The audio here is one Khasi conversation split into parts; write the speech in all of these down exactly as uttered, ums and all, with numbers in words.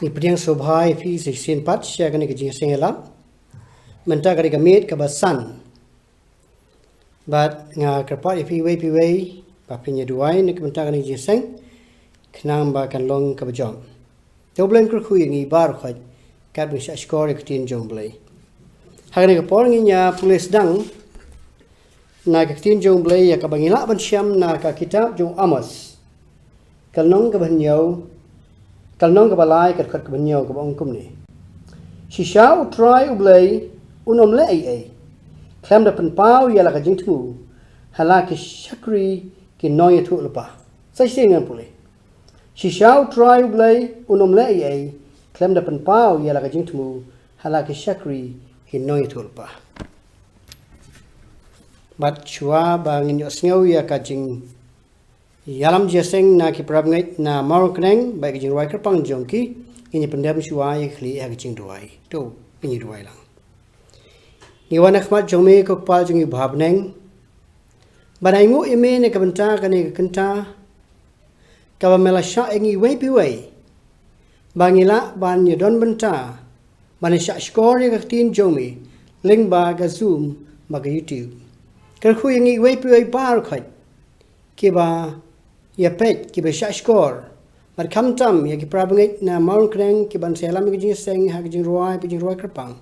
Ngi pdiang sngewbha ïa phi sa shisien pat sha kane ka jingïaseng ïalap. Mynta ka dei ka miet kaba san. Bad nga kyrpad ïa phi iwei pa iwei ba phin ïa duwai na ka bynta kane ka jingïaseng, khnang ba kan long kaba jop. Te U Blei un kyrkhu ïa ngi baroh khoit, katba ngin shah shkor ïa ka ktien jong U Blei. Ha kane ka por ngin ïa pule sdang na ka ktien jong U Blei ïa kaba ngi lah ban shem na ka kitab jong u Amos, ka lynnong kaba hynñiew, ka lynnong kaba lai, ka dkhot kaba hynñiew, kaba ong kumne: Shisha U Trai U Blei un ym leh ei ei khlem da pynpaw ïa la ka jingthmu ha la ki shakri ki nongïathuhlypa. Sa shisien ngan pule. Shisha U Trai U Blei un ym leh ei ei khlem da pynpaw ïa la ka jingthmu ha la ki shakri ki nongïathuhlypa. Bad shuwa ba ngin ïohsngew ïa ka jingïalam jingïaseng na ki parabangeit na Mawryngkneng bad ka jingrwai kyrpang jong ki, ngin ïa pyndem shuwa ïa ka khlieh ha ka jingduwai. To, ngin ïa duwai lang. Ngi wan ha khmat jong me, ko Kpa jong ngi uba ha bneng, ban ainguh ïa me na ka bynta kane ka kynta kaba me la shah ïa ngi iwei pa iwei ba ngi lah ban ïa don bynta ban ïa shah shkor ïa ka ktien jong me lyngba ka Zoom bad ka YouTube. Kyrkhu ïa ngi iwei pa iwei baroh khoit kiba ïa peit, kiba shah shkor, bad khamtam ïa ki parabangeit na Mawryngkneng kiban sa ïalam ïa ka jingïaseng ha ka jingrwai bad jingrwai kyrpang.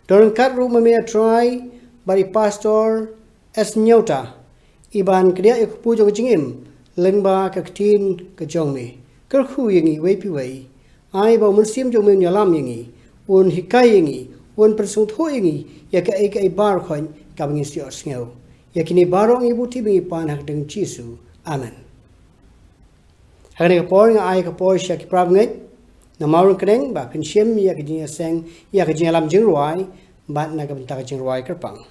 Don ryngkat ruh ma me, A Trai, bad i Pastor S Nyota, iban kdiah ïa ka kpu jong ka jingim lyngba ka ktien ka jong me. Kyrkhu ïa ngi iwei pa iwei. Ai ba U Mynsiem jong me un ïalam ïa ngi, un hikai ïa ngi, un pynsngewthuh ïa ngi ïa kaei kaei baroh khoit kaba ngin sa ïohsngew. Ïa kine baroh ngi buti bad ngi pan ha ka kyrteng Jisu. Amen. Ha kane ka por nga ai ka por sha ki parabangeit na Mawryngkneng ba phin shim ïa ka jingïaseng, ïa ka jingïalam jingrwai bad na ka bynta ka jingrwai kyrpang.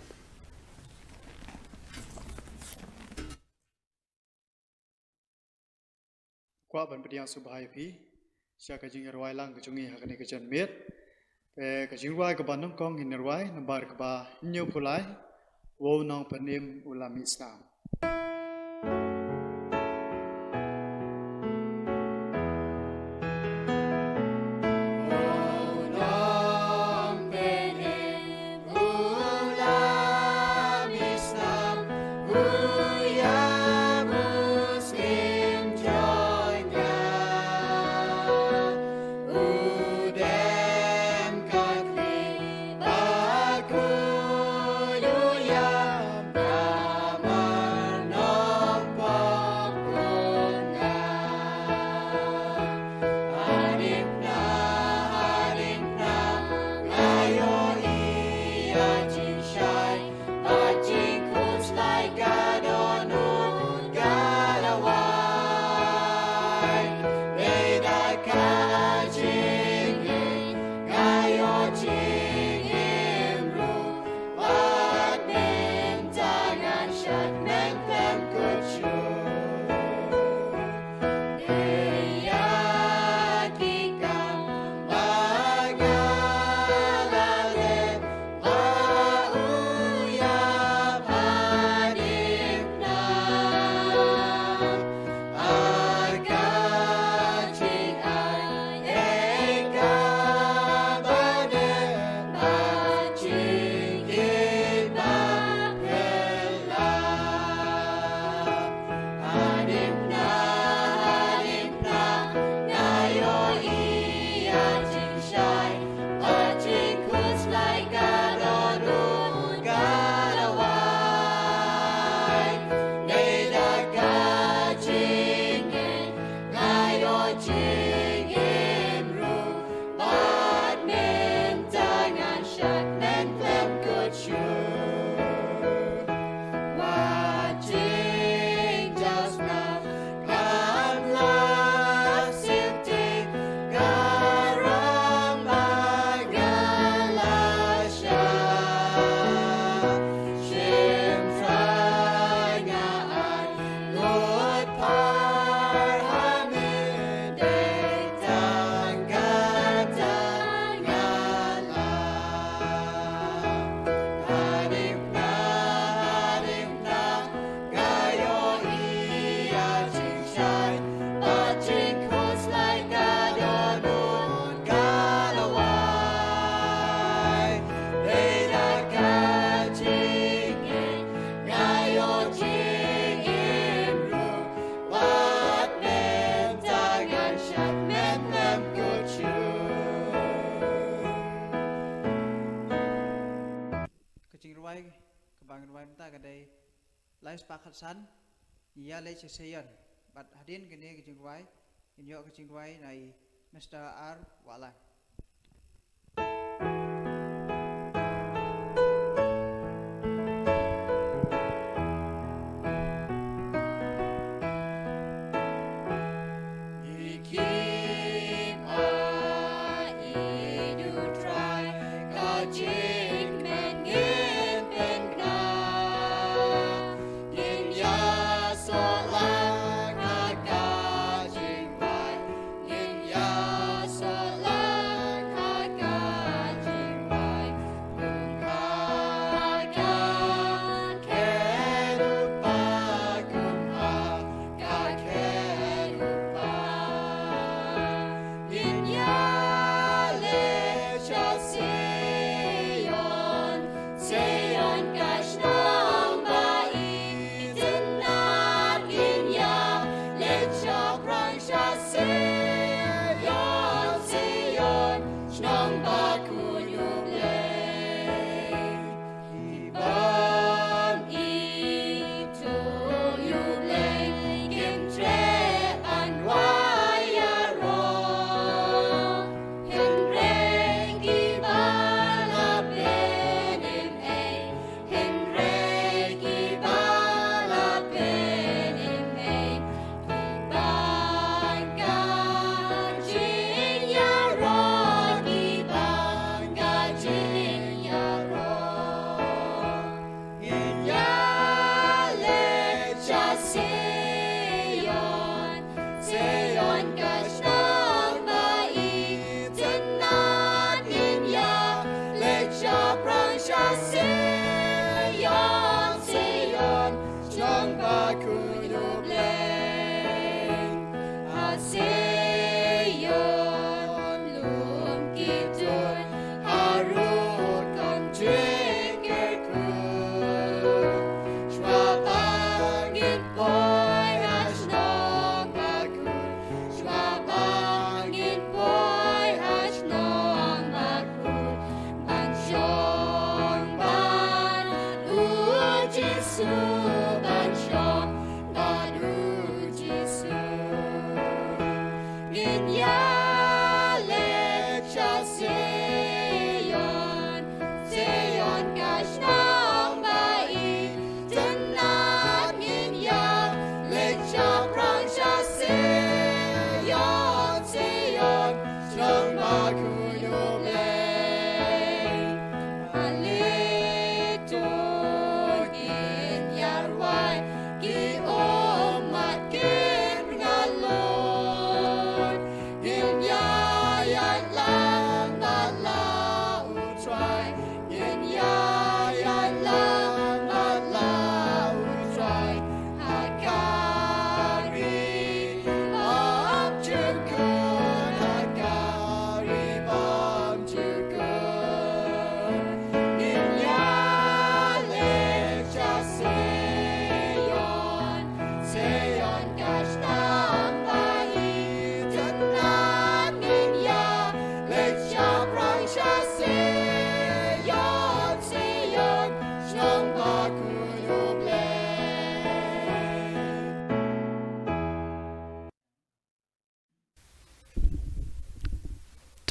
Kwah ban pdiang sngewbha ïa phi sha ka jingïarwai lang ka jong ngi ha kane ka janmiet. Te ka jingrwai kaba nyngkong ngin ïarwai, nambar kaba hynñiewphew lai: Wow Nongpynim u la mih snam. Ka dei lai spah khatsan, Ïa leit sha Sion. Bad hadien kane ka jingrwai, ngin ïoh ka jingrwai na i Mister R Wahlang.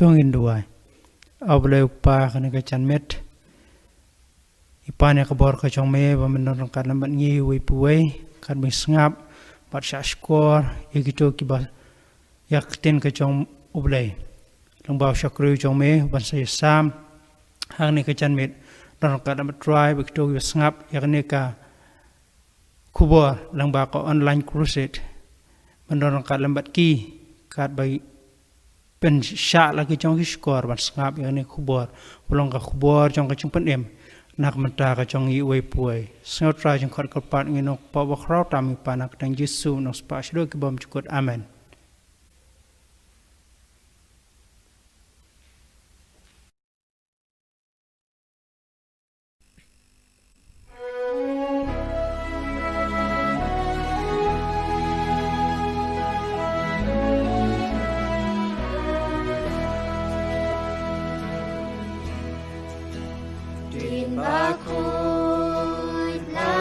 To ngin duwai. A Blei U Kpa, kane ka janmiet i pan ïa ka bor ka jong me ba men don ryngkat lem bad ngi uwei pa uwei, katba ngi sngap bad shahshkor ïa kito kiba ïa ka ktien ka jong U Blei. Lyngba u shakri u jong me uban sa ïasam ha kane ka janmiet, don ryngkat lem bad Trai bad kito kiba sngap ïa kane ka khubor lyngba ka online crusade. Men don ryngkat lem bad ki katba pynshah la ki jong ki shkor ban sngap ïa kane ka khubor, ba long ka khubor jong ka jingpynim na ka bynta ka jong ngi uwei pa uwei. Sngewthuh jingkhot kyrpad ngi nongpop bakhraw tam ngi pan ha ka kyrteng Jisu, nongspah shaduh ki bymjukut. Amen. Din bakut la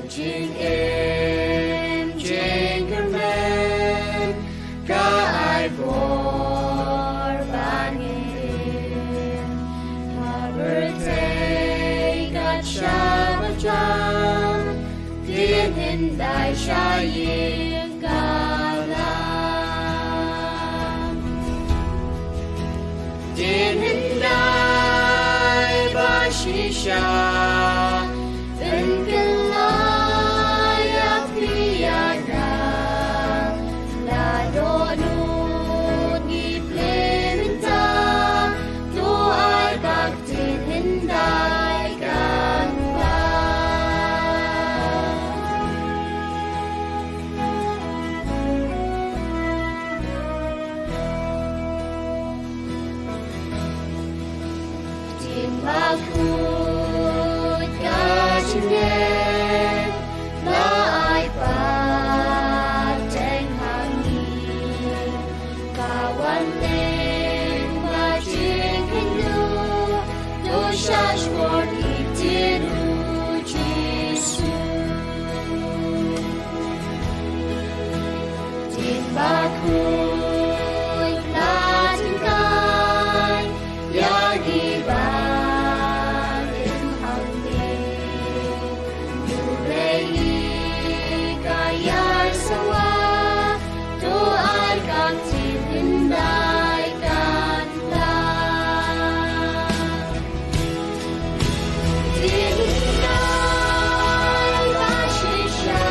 Jingim jingkyrmen ka ai bor ban im. Ka pyrthei ka shah ba jam, dien hyndai sha ïing ka lam. Dien hyndai ba shisha, pynkylla ïa phi ïa nga. La dohnud ngi plie mynta, to ai ba ka ktien hyndai kan klang. Ktien bakhuid ka jingeh la ai pateng ha ngi. Ka wan teng ba jingkynduh, to shahshkor ki ktien u Jisu. Ktien bakhuid la tyngkai ïa ngi ban im hangne. U Blei hi ka ïar sawa, to ai ka ktien hyndai kan klang. Ktien hyndai ba shisha,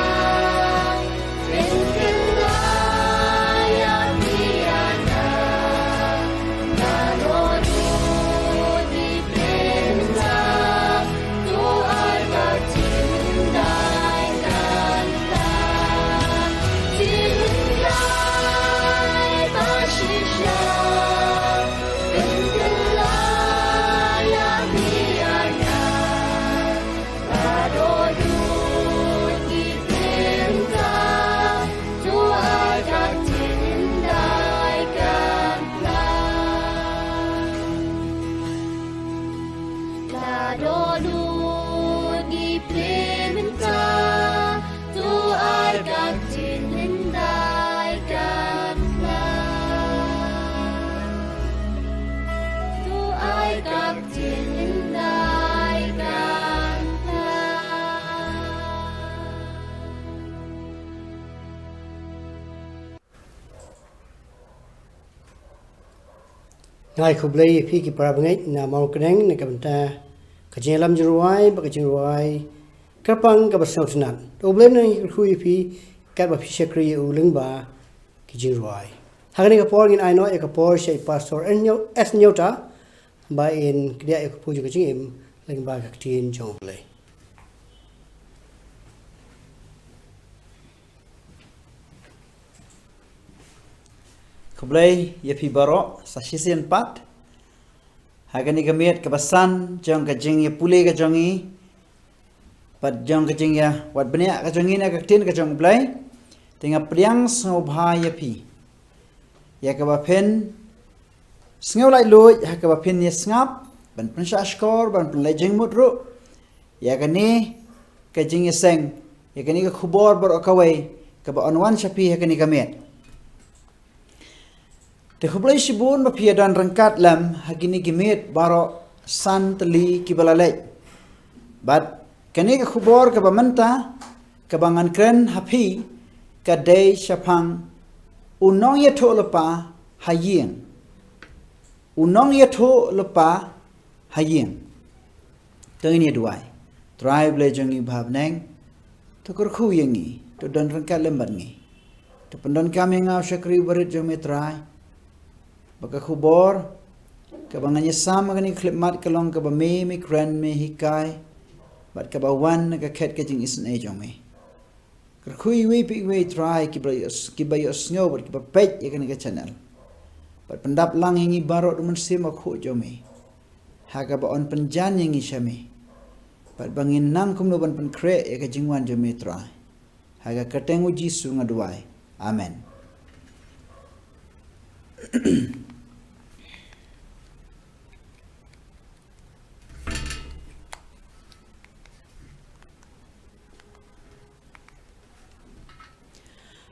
pynkylla ïa phi ïa nga. La dohnud ngi plie mynta, to ai ka ktien hyndai kan klang. Ktien hyndai ba shisha, pynkylla ïa phi ïa nga. La dohnud ngi plie mynta, to ai ka ktien hyndai kan klang. La dohnud ngi plie mynta, to ai ka ktien hyndai kan klang. To ai ka ktien hyndai kan klang. Nga ai khublei ïa phi ki para bangeit na Mawkyndeng na ka bynta ka jingïalam jingrwai bad ka jingrwai kyrpang kaba sngewtynnat. To U Blei un kyrkhu ïa phi katba phi shakri ïa u lyngba ki jingrwai. Ha kane ka por ngin ai noh ïa ka por sha i Pastor S Nyota ba in kdiah ïa ka pynjah ka jingim lyngba ka ktien jong U Blei. Khublei ïa phi baroh sa shisien pat ha kane ka miet kaba san jong ka jingïapule ka jong ngi, bad jong ka jingïawad bniah ka jong ngi na ka ktien ka jong U Blei. Te nga pdiang sngewbha ïa phi ïa kaba phin sngew laitluid ha kaba phin ïa sngap ban pynshahshkor ban pynleit jingmut ruh ïa kane ka jingïaseng, ïa kane ka khubor baroh kawei kaba yn wan sha phi ha kane ka miet. Te khublei shibun ba phi ïa don ryngkat lem ha kine ki miet baroh san tylli kiba la leit. Bad kane ka khubor kaba mynta kaba ngan kren ha phi ka dei shaphang u nongïathuhlypa ha ïing. U nongïathuhlypa ha ïing. To ngin ïa duwai. Trai Blei jong ngi ba ha bneng, to kyrkhu ïa ngi, to don ryngkat lem bad ngi. To pyndonkam ïa nga u shakri barit jong me Trai, ba ka khubor kaba ngan ïasam ha kane ka khyllipmat ka long kaba me, me kren, me hikai, bad kaba wan na ka khet ka jingisynei jong me. Kyrkhu iwei pa iwei Trai kiba ïohs-, kiba ïohsngew bad kiba peit ïa kane ka channel. Bad pyndap lang ïa ngi baroh da u Mynsiem Bakhuid jong me, ha kaba yn pynjan ïa ngi sha me, bad ba ngin nang kumno ban pynkhreh ïa ka jingwan jong me Trai. Ha ka kyrteng u Jisu nga duwai. Amen.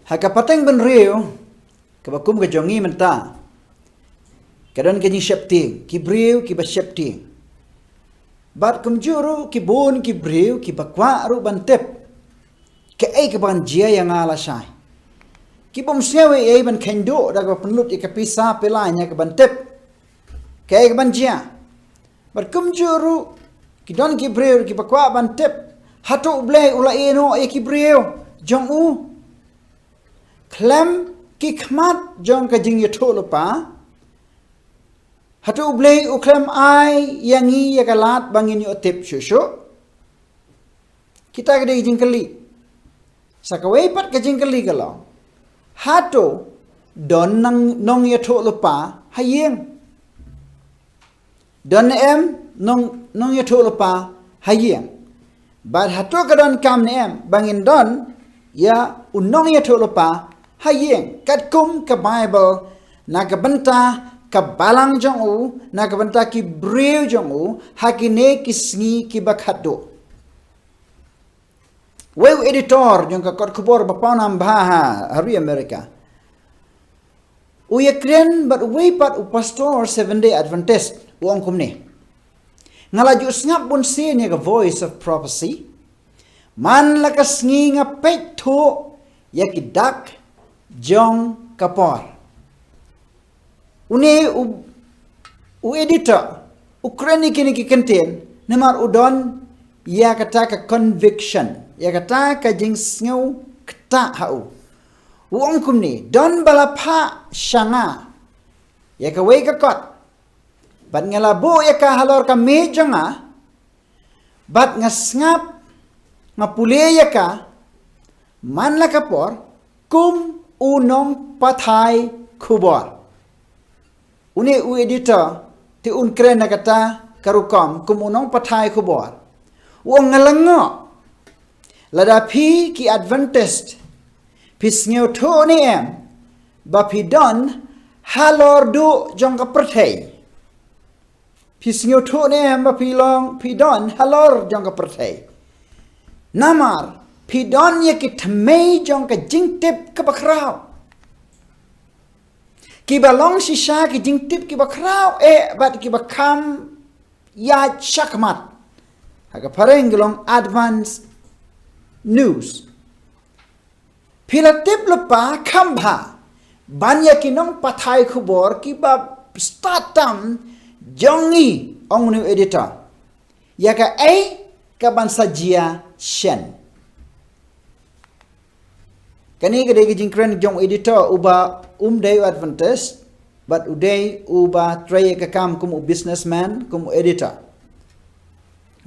Ha ka pateng bynriew kaba kum ka jong ngi mynta, ka don ka jingsheptieng, ki briew kiba sheptieng. Bad kumjuh ruh ki bun ki briew kiba kwah ruh ban tip kaei kaban jia ïa nga lashai. Ki bym sngew ei ei ban kheiñ duh da kaba pynlut ïa ka pisa pisa ïa kaban tip kaei kaban jia. Bad kumjuh ruh ki don ki briew kiba kwah ban tip hato U Blei u la ïehnoh ïa ki briew jong u. Khlem ki khmat jong ka jingïathuhlypa, hato U Blei u khlem ai ïa ngi ïa ka lad ba ngin ïoh tip shuh shuh? Kita ki dei ki jingkylli. Sa kawei pat ka jingkylli ka long, hato don nang nongïathuhlypa ha ïing? Don ne em nong nongïathuhlypa ha ïing? Bad hato ka donkam ne em ba ngin don ïa u nongïathuhlypa ha ïing katkum ka Baibl na ka bynta ka balang jong u, na ka bynta ki briew jong u ha kine ki sngi kiba khatduh? Wei u editor jong ka kot khubor ba pawnam bha ha ri America u ïakren bad uwei pat u pastor Seventh Day Adventist, u ong kumne: Nga la ju sngap bun sien ïa ka Voice of Prophecy. Man la ka sngi nga peit thuh ïa ki dak jong ka por. Une u, u editor u kren ïa kine ki kyntien namar u don ïa kata ka conviction, ïa kata ka jingsngew ktah ha u. U ong kumne: Don ba la phah sha nga ïa kawei ka kot, bad nga la buh ïa ka halor ka miej jong nga, bad nga sngap, nga pule ïa ka man la ka por kum u nongpathai khubor. Une u editor te un kren na kata ka rukom kum u nongpathai khubor. U ong: Nga la ngeh, lada phi ki Adventist, phi sngewthuh ne em ba phi don halor duh jong ka pyrthei? Phi sngewthuh ne em ba phi long, phi don halor jong ka pyrthei? Namar phi don ïa ki thymmei jong ka jingtip kaba khraw, kiba long shisha ki jingtip kiba khraw eh bad kiba kham ïaid shakhmat. Ha ka phareng ki long advance news. Phi la tip lypa kham bha ban ïa ki nongpathai khubor kiba stad tam jong ngi, ong une u editor, ïa kaei kaban sa jia shen. Kane ka dei ka jingkren jong u editor uba um dei u Adventist bad u dei uba trei ka kam kum u businessman, kum u editor.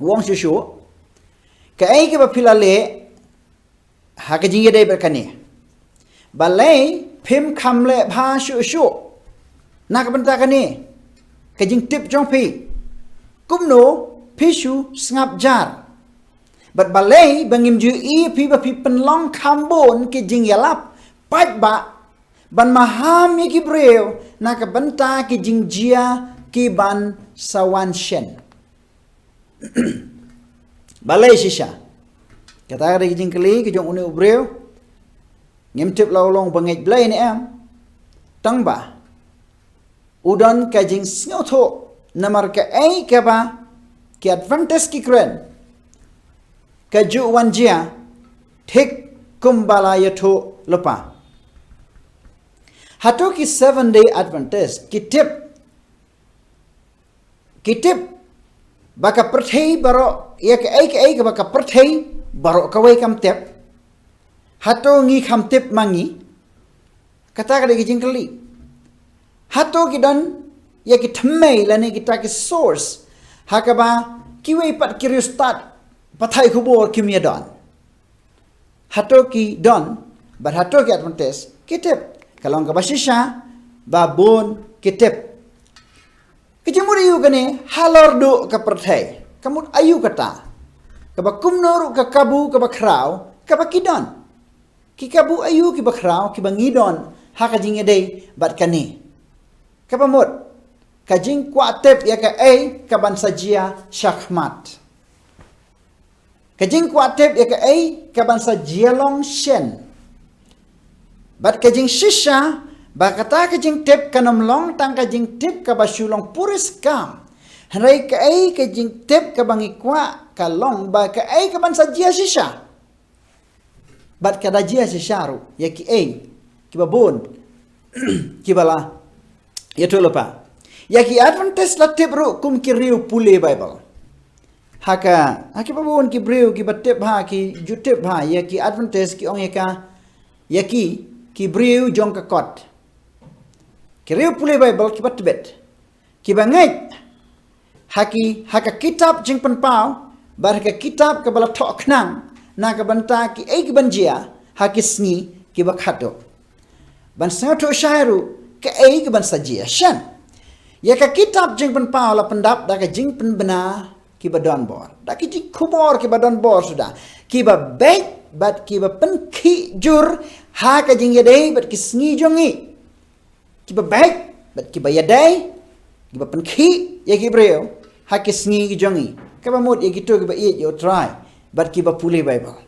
U ong shuh shuh, kaei kaba phi la leh ha ka jingïadei bad kane, balei phim kham leh bha shuh shuh na ka bynta kane ka jingtip jong phi? Kumno phi shu sngap jar? Bad balei ba ngim ju ïohi phi ba phi pynlong kham bun ki jingïalap paidbah ban maham ïa ki briew na ka bynta ki jingjia kiban sa wan shen? Balei shisha? Kata ka dei ka jingkylli ka jong une u briew. Ngim tip la u long bangeit Blei ne em, tang ba u don ka jingsngewthuh namar kaei kaba ki Adventist ki kren ka ju wan jia thik kumba la ïathuhlypa. Hato ki Seventh Day Adventist ki tip, ki tip ba ka pyrthei baroh, ïa kaei kaei kaba ka pyrthei baroh kawei kam tip? Hato ngi kham tip ma ngi? Kata ka dei ka jingkylli. Hato ki don ïa ki thymmei lane kita ki source ha kaba kiwei pat ki riewstad pathai khubor kim ïa don? Hato ki don, bad hato ki Adventist ki tip? Ka long kaba shisha ba bun ki tip. Ka jingmut aïu kane halor duh ka pyrthei? Ka mut aïu kata? Kaba kumno ruh ka kabu kaba khraw kaba ki don? Ki kabu aïu kiba khraw kiba ngi don ha ka jingïadei bad kane? Kaba mut, ka jingkwah tip ïa kaei kaban sa jia shakhmat. Ka jingkwah tip ïa kaei kaban sa jia long shen. Bad ka jingshisha, ba kata ka jingtip kan ym long tang ka jingtip kaba shu long puriskam. Hynrei kaei ka jingtip kaba ngi kwah ka long ba kaei kaban sa jia shisha. Bad ka da jia shisha ruh, ïa kiei kiba bun kiba la ïathuhlypa. Ïa ki Adventist la tip ruh kum ki riew pule Baibl. Ha ka, ha kiba bun ki briew kiba tip bha, ki ju tip bha ïa ki Adventist, ki ong ïa ka, ïa ki, ki briew jong ka kot. Ki riew pule Baibl kiba tbit, kiba ngeit ha ki, ha ka kitab Jingpynpaw, bad ha ka kitab kaba la thoh khnang na ka bynta kiei kiban jia ha ki sngi kiba khadduh. Ban sngewthuh shai ruh kaei kaban sa jia shen. Ïa ka kitab Jingpynpaw la pyndap da ka jingpynbna kiba donbor, da ki jingkhubor kiba donbor suda, kiba beit bad kiba pynkhih jur ha ka jingïadei bad ki sngi jong ngi. Kiba beit bad kiba ïadei, kiba pynkhih ïa ki briew ha ki sngi ki jong ngi, kaba mut ïa kito kiba ïeit ïa U Trai bad kiba pule Baibl.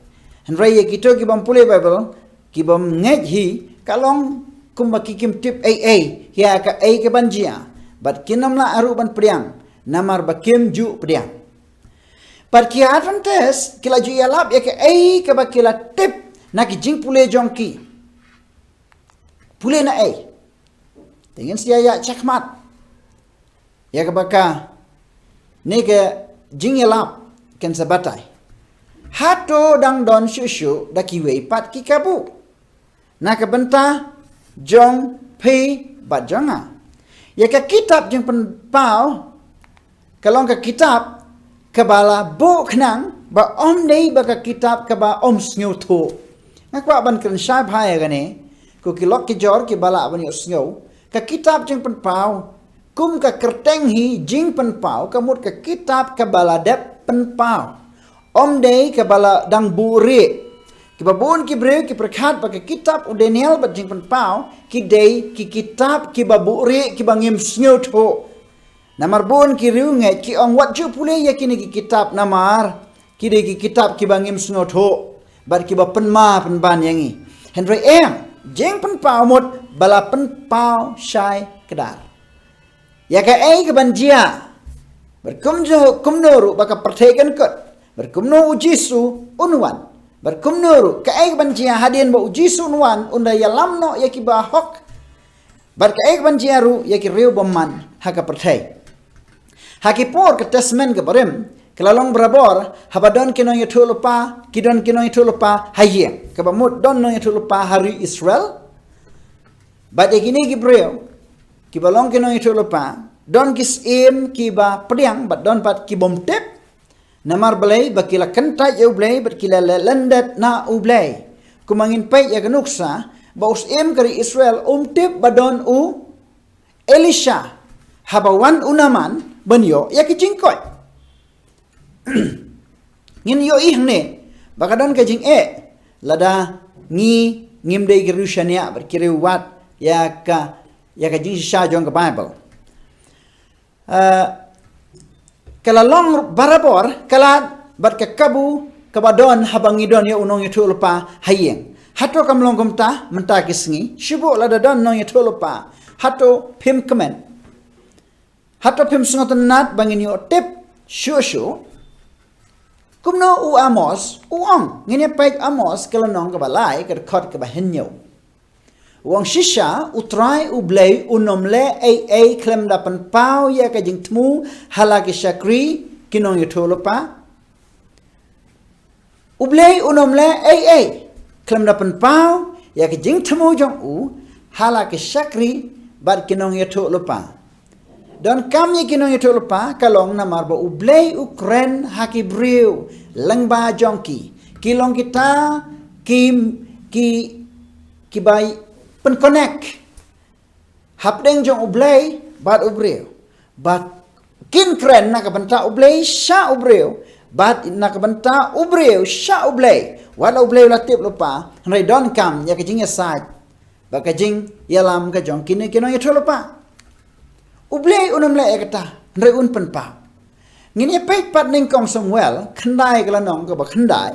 Hynrei ïa kito ki bym pule Baibl, ki bym ngeit hi, ka long kumba ki kim tip ei ei ïa kaei kaban jia, bad kin ym lah ruh ban pdiang, namar ba kim ju pdiang. Bad ki Adventist ki la ju ïalap ïa kaei kaba ki la tip na ki jingpule jong ki. Pule na ei? Te ngin sa ïa ïa checkmat ïa kaba kane ka jingïalap kan sa batai. Hato dang don shuh shuh da kiwei pat ki kabu na ka bynta jong phi bad jong nga? Ïa ka kitab Jingpynpaw ka long ka kitab kaba la buh khnang, ba ym dei ba ka kitab kaba ym sngewthuh. Nga kwah ban kren shai bha ïa kane, ko ki lok ki jor kiba lah ban ïohsngew. Ka kitab Jingpynpaw, kum ka kyrteng hi Jingpynpaw, ka mut ka kitab kaba la dep pynpaw. Ym dei kaba la dang buhrieh. Kiba bun ki briew ki pyrkhat ba ka kitab u Daniel bad Jingpynpaw ki dei ki kitab kiba buhrieh, kiba ngim sngewthuh. Namar bun ki riewngeit ki ong wat ju pule ïa kine ki kitab namar ki dei ki kitab kiba ngim sngewthuh bad kiba pynma pynban ïa ngi. Hynrei em, Jingpynpaw mut ba la pynpaw shai kdar ïa kaei kaban jia, bad kumjuh kumno ruh ba ka pyrthei kan kut, bad kumno U Jisu un wan, bad kumno ruh kaei kaban jia hadien ba U Jisu un wan, un da ïalam noh ïa kiba hok, bad kaei kaban jia ruh ïa ki riew bymman ha ka pyrthei. Ha ki por ka Testament kaba rim, ka la long barabor haba don ki nongïathuhlypa, ki don ki nongïathuhlypa ha ïing, kaba mut don nongïathuhlypa ha ri Israel. Bad ïa kine ki briew kiba long ki nongïathuhlypa, don ki syiem kiba pdiang bad don pat ki bym tip. Namar balei? Ba ki la kyntait ïa U Blei bad ki la leh lyndet na U Blei. Kumba ngin peit ïa ka nuksa, ba u syiem ka ri Israel um tip ba don u Elisha haba wan u Naaman ban ïoh ïa ka jingkoit. Ngin ïohi hangne ba ka don ka jingeh, lada ngi ngim dei ki riew shaniah bad ki riew wad ïa ka, ïa ka jingshisha jong ka Baibl. Ah, ka la long barabor, ka la bad ka kabu kaba don haba ngi don ïa u nongïathuhlypa ha ïing. Hato kam long kumta mynta ki sngi? Shu buh lada don nongïathuhlypa, hato phim kmen? Hato phim sngewtynnat ba ngin ïoh tip shuh shuh? Kumno u Amos u ong, ngin ïa peit Amos ka lynnong kaba lai, ka dkhot kaba hynñiew. U ong shisha, U Trai U Blei un ym leh ei ei khlem da pynpaw ïa ka jingthmu ha la ki shakri ki nongïathuhlypa. U Blei un ym leh ei ei khlem da pynpaw ïa ka jingthmu jong u ha la ki shakri bad ki nongïathuhlypa. Donkam ïa ki nongïathuhlypa ka long namar ba U Blei u kren ha ki briew lyngba jong ki. Ki long kita ki, ki, kiba pyn-connect hapdeng jong U Blei bad u briew. Bad kin kren na ka bynta U Blei sha u briew, bad na ka bynta u briew sha U Blei. Wat la U Blei u la tip lypa, hynrei donkam ïa ka jingïasaid bad ka jingïalam ka jong kine ki nongïathuhlypa. U Blei un ym leh ïa kata, hynrei un pynpaw. Ngin ïa peit pat nyngkong Samuel khyndai ka lynnong kaba khyndai.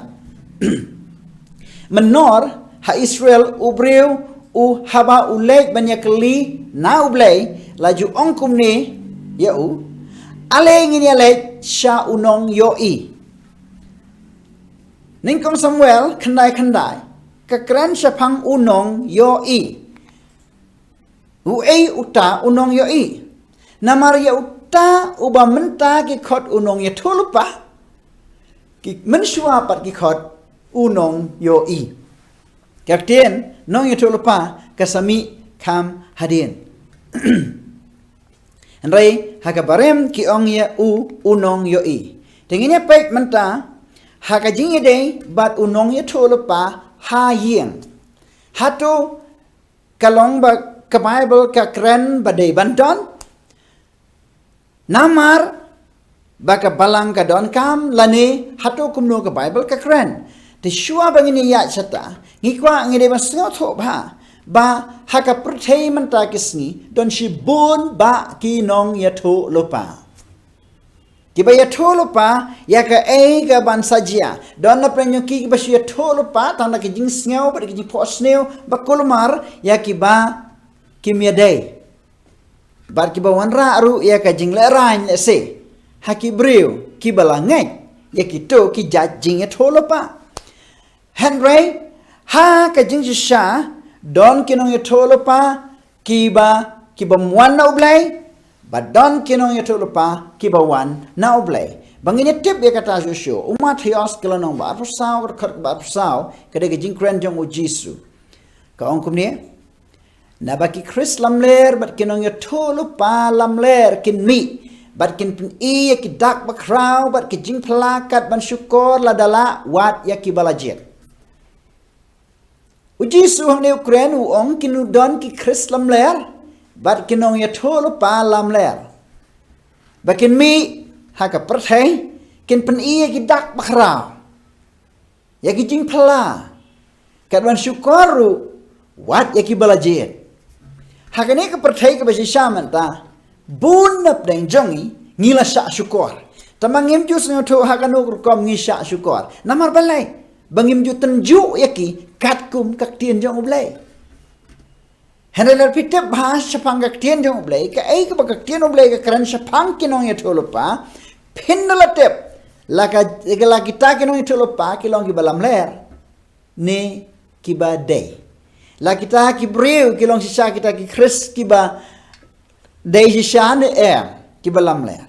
Mynnor ha Israel u briew u haba u leit ban ïakylli na U Blei, la ju ong kumne ïa u, ale ngin ïaleit sha u nongïohi. Nyngkong Samuel khyndai khyndai, ka kren shaphang u nongïohi. Uei uta u nongïohi? Namar ïa uta uba mynta ki khot u nongïathuhlypa, ki mynshuwa pat ki khot u nongïohi. Ka ktien nongïathuhlypa ka sa mih kham hadien. Hynrei ha ka barim ki ong ïa u u nongïohi. Te ngin ïa peit mynta ha ka jingïadei bad u nongïathuhlypa ha ïing. Hato ka long ba ka Baibl ka kren ba dei ban don? Namar ba ka balang ka donkam lane hato kumno ka Baibl ka kren? Te shuwa ba ngin ïaid shata, ngi kwah ngi dei ban sngewthuh bha ba ha ka pyrthei mynta ki sngi don shibun bah ki nongïathuhlypa. Kiba ïathuhlypa ïa kaei kaban sa jia. Don na pdeng jong ki kiba shu ïathuhlypa tang da ka jingsngew bad ka jingphohsniew ba kulmar ïa kiba kim ïadei. Bad kiba wanrah ruh ïa ka jinglehrain lehse ha ki briew kiba la ngeit ïa kito ki jait jingïathuhlypa. Hynrei ha ka jingshisha don ki nongïathuhlypa kiba, kiba wan na U Blei, bad don ki nongïathuhlypa kiba wan na U Blei. Ba ngin ïa tip ïa kata shuh shuh, u Mathaios ka lynnong ba arphew saw, ka dkhot ba arphew saw, ka dei ka jingkren jong U Jisu. Ka ong kumne, naba ki Khrist lamler bad ki nongïathuhlypa lamler kin mih bad kin pyni ïa ki dak bakhraw bad ki jingphylla kat ban shukor lada lah wad ïa kiba la jied. U Jisu hangne u kren u ong kin don ki Khrist lamler bad ki nongïathuhlypa lamler ba kin mih ha ka pyrthei kin pyni ïa ki dak bakhraw, ïa ki jingphylla kat ban shukor ruh wat ïa kiba la jied. Ha kane ka pyrthei kaba shisha mynta, bun na pdeng jong ngi ngi la shah shukor. Tangba ngim ju sngewthuh ha kano ka rukom ngi shah shukor. Namar balei? Ba ngim ju tynjuh ïa ki katkum ka ktien jong U Blei. Hynrei lada phi tip bha shaphang ka ktien jong U Blei, kaei kaba ka ktien U Blei ka kren shaphang ki nongïathuhlypa, phin da la tip la ka, la kita ki nongïathuhlypa ki long kiba lamler ne kiba dei. La kita ki briew ki long shisha kita ki Khrist kiba dei shisha ne em, kiba lamler.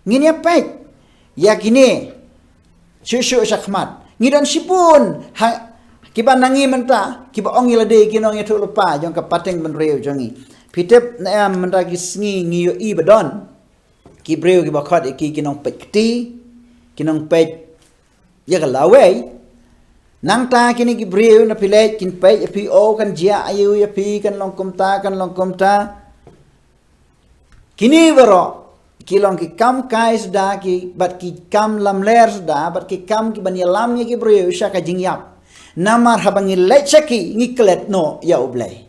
Ngin ïa peit ïa kine shuh shuh shakhmat. Ngi don shibun ha kiba na ngi mynta kiba ong ïa lade ki nongïathuhlypa jong ka pateng bynriew jong ngi. Phi tip ne em mynta ki sngi ngi ïohi ba don ki briew kiba khot ïa ki ki nongpeit kti, ki nongpeit ïa ka lawei. Nangta kine ki briew na phi leit kin peit ïa phi, oh kan jia aïu ïa phi, kan long kumta, kan long kumta. Kine baroh ki long ki kam kai suda ki bad ki kam lamler suda bad ki kam kiban ïalam ïa ki briew sha ka jingïap. Namar haba ngi leit sha ki ngi klet noh ïa U Blei.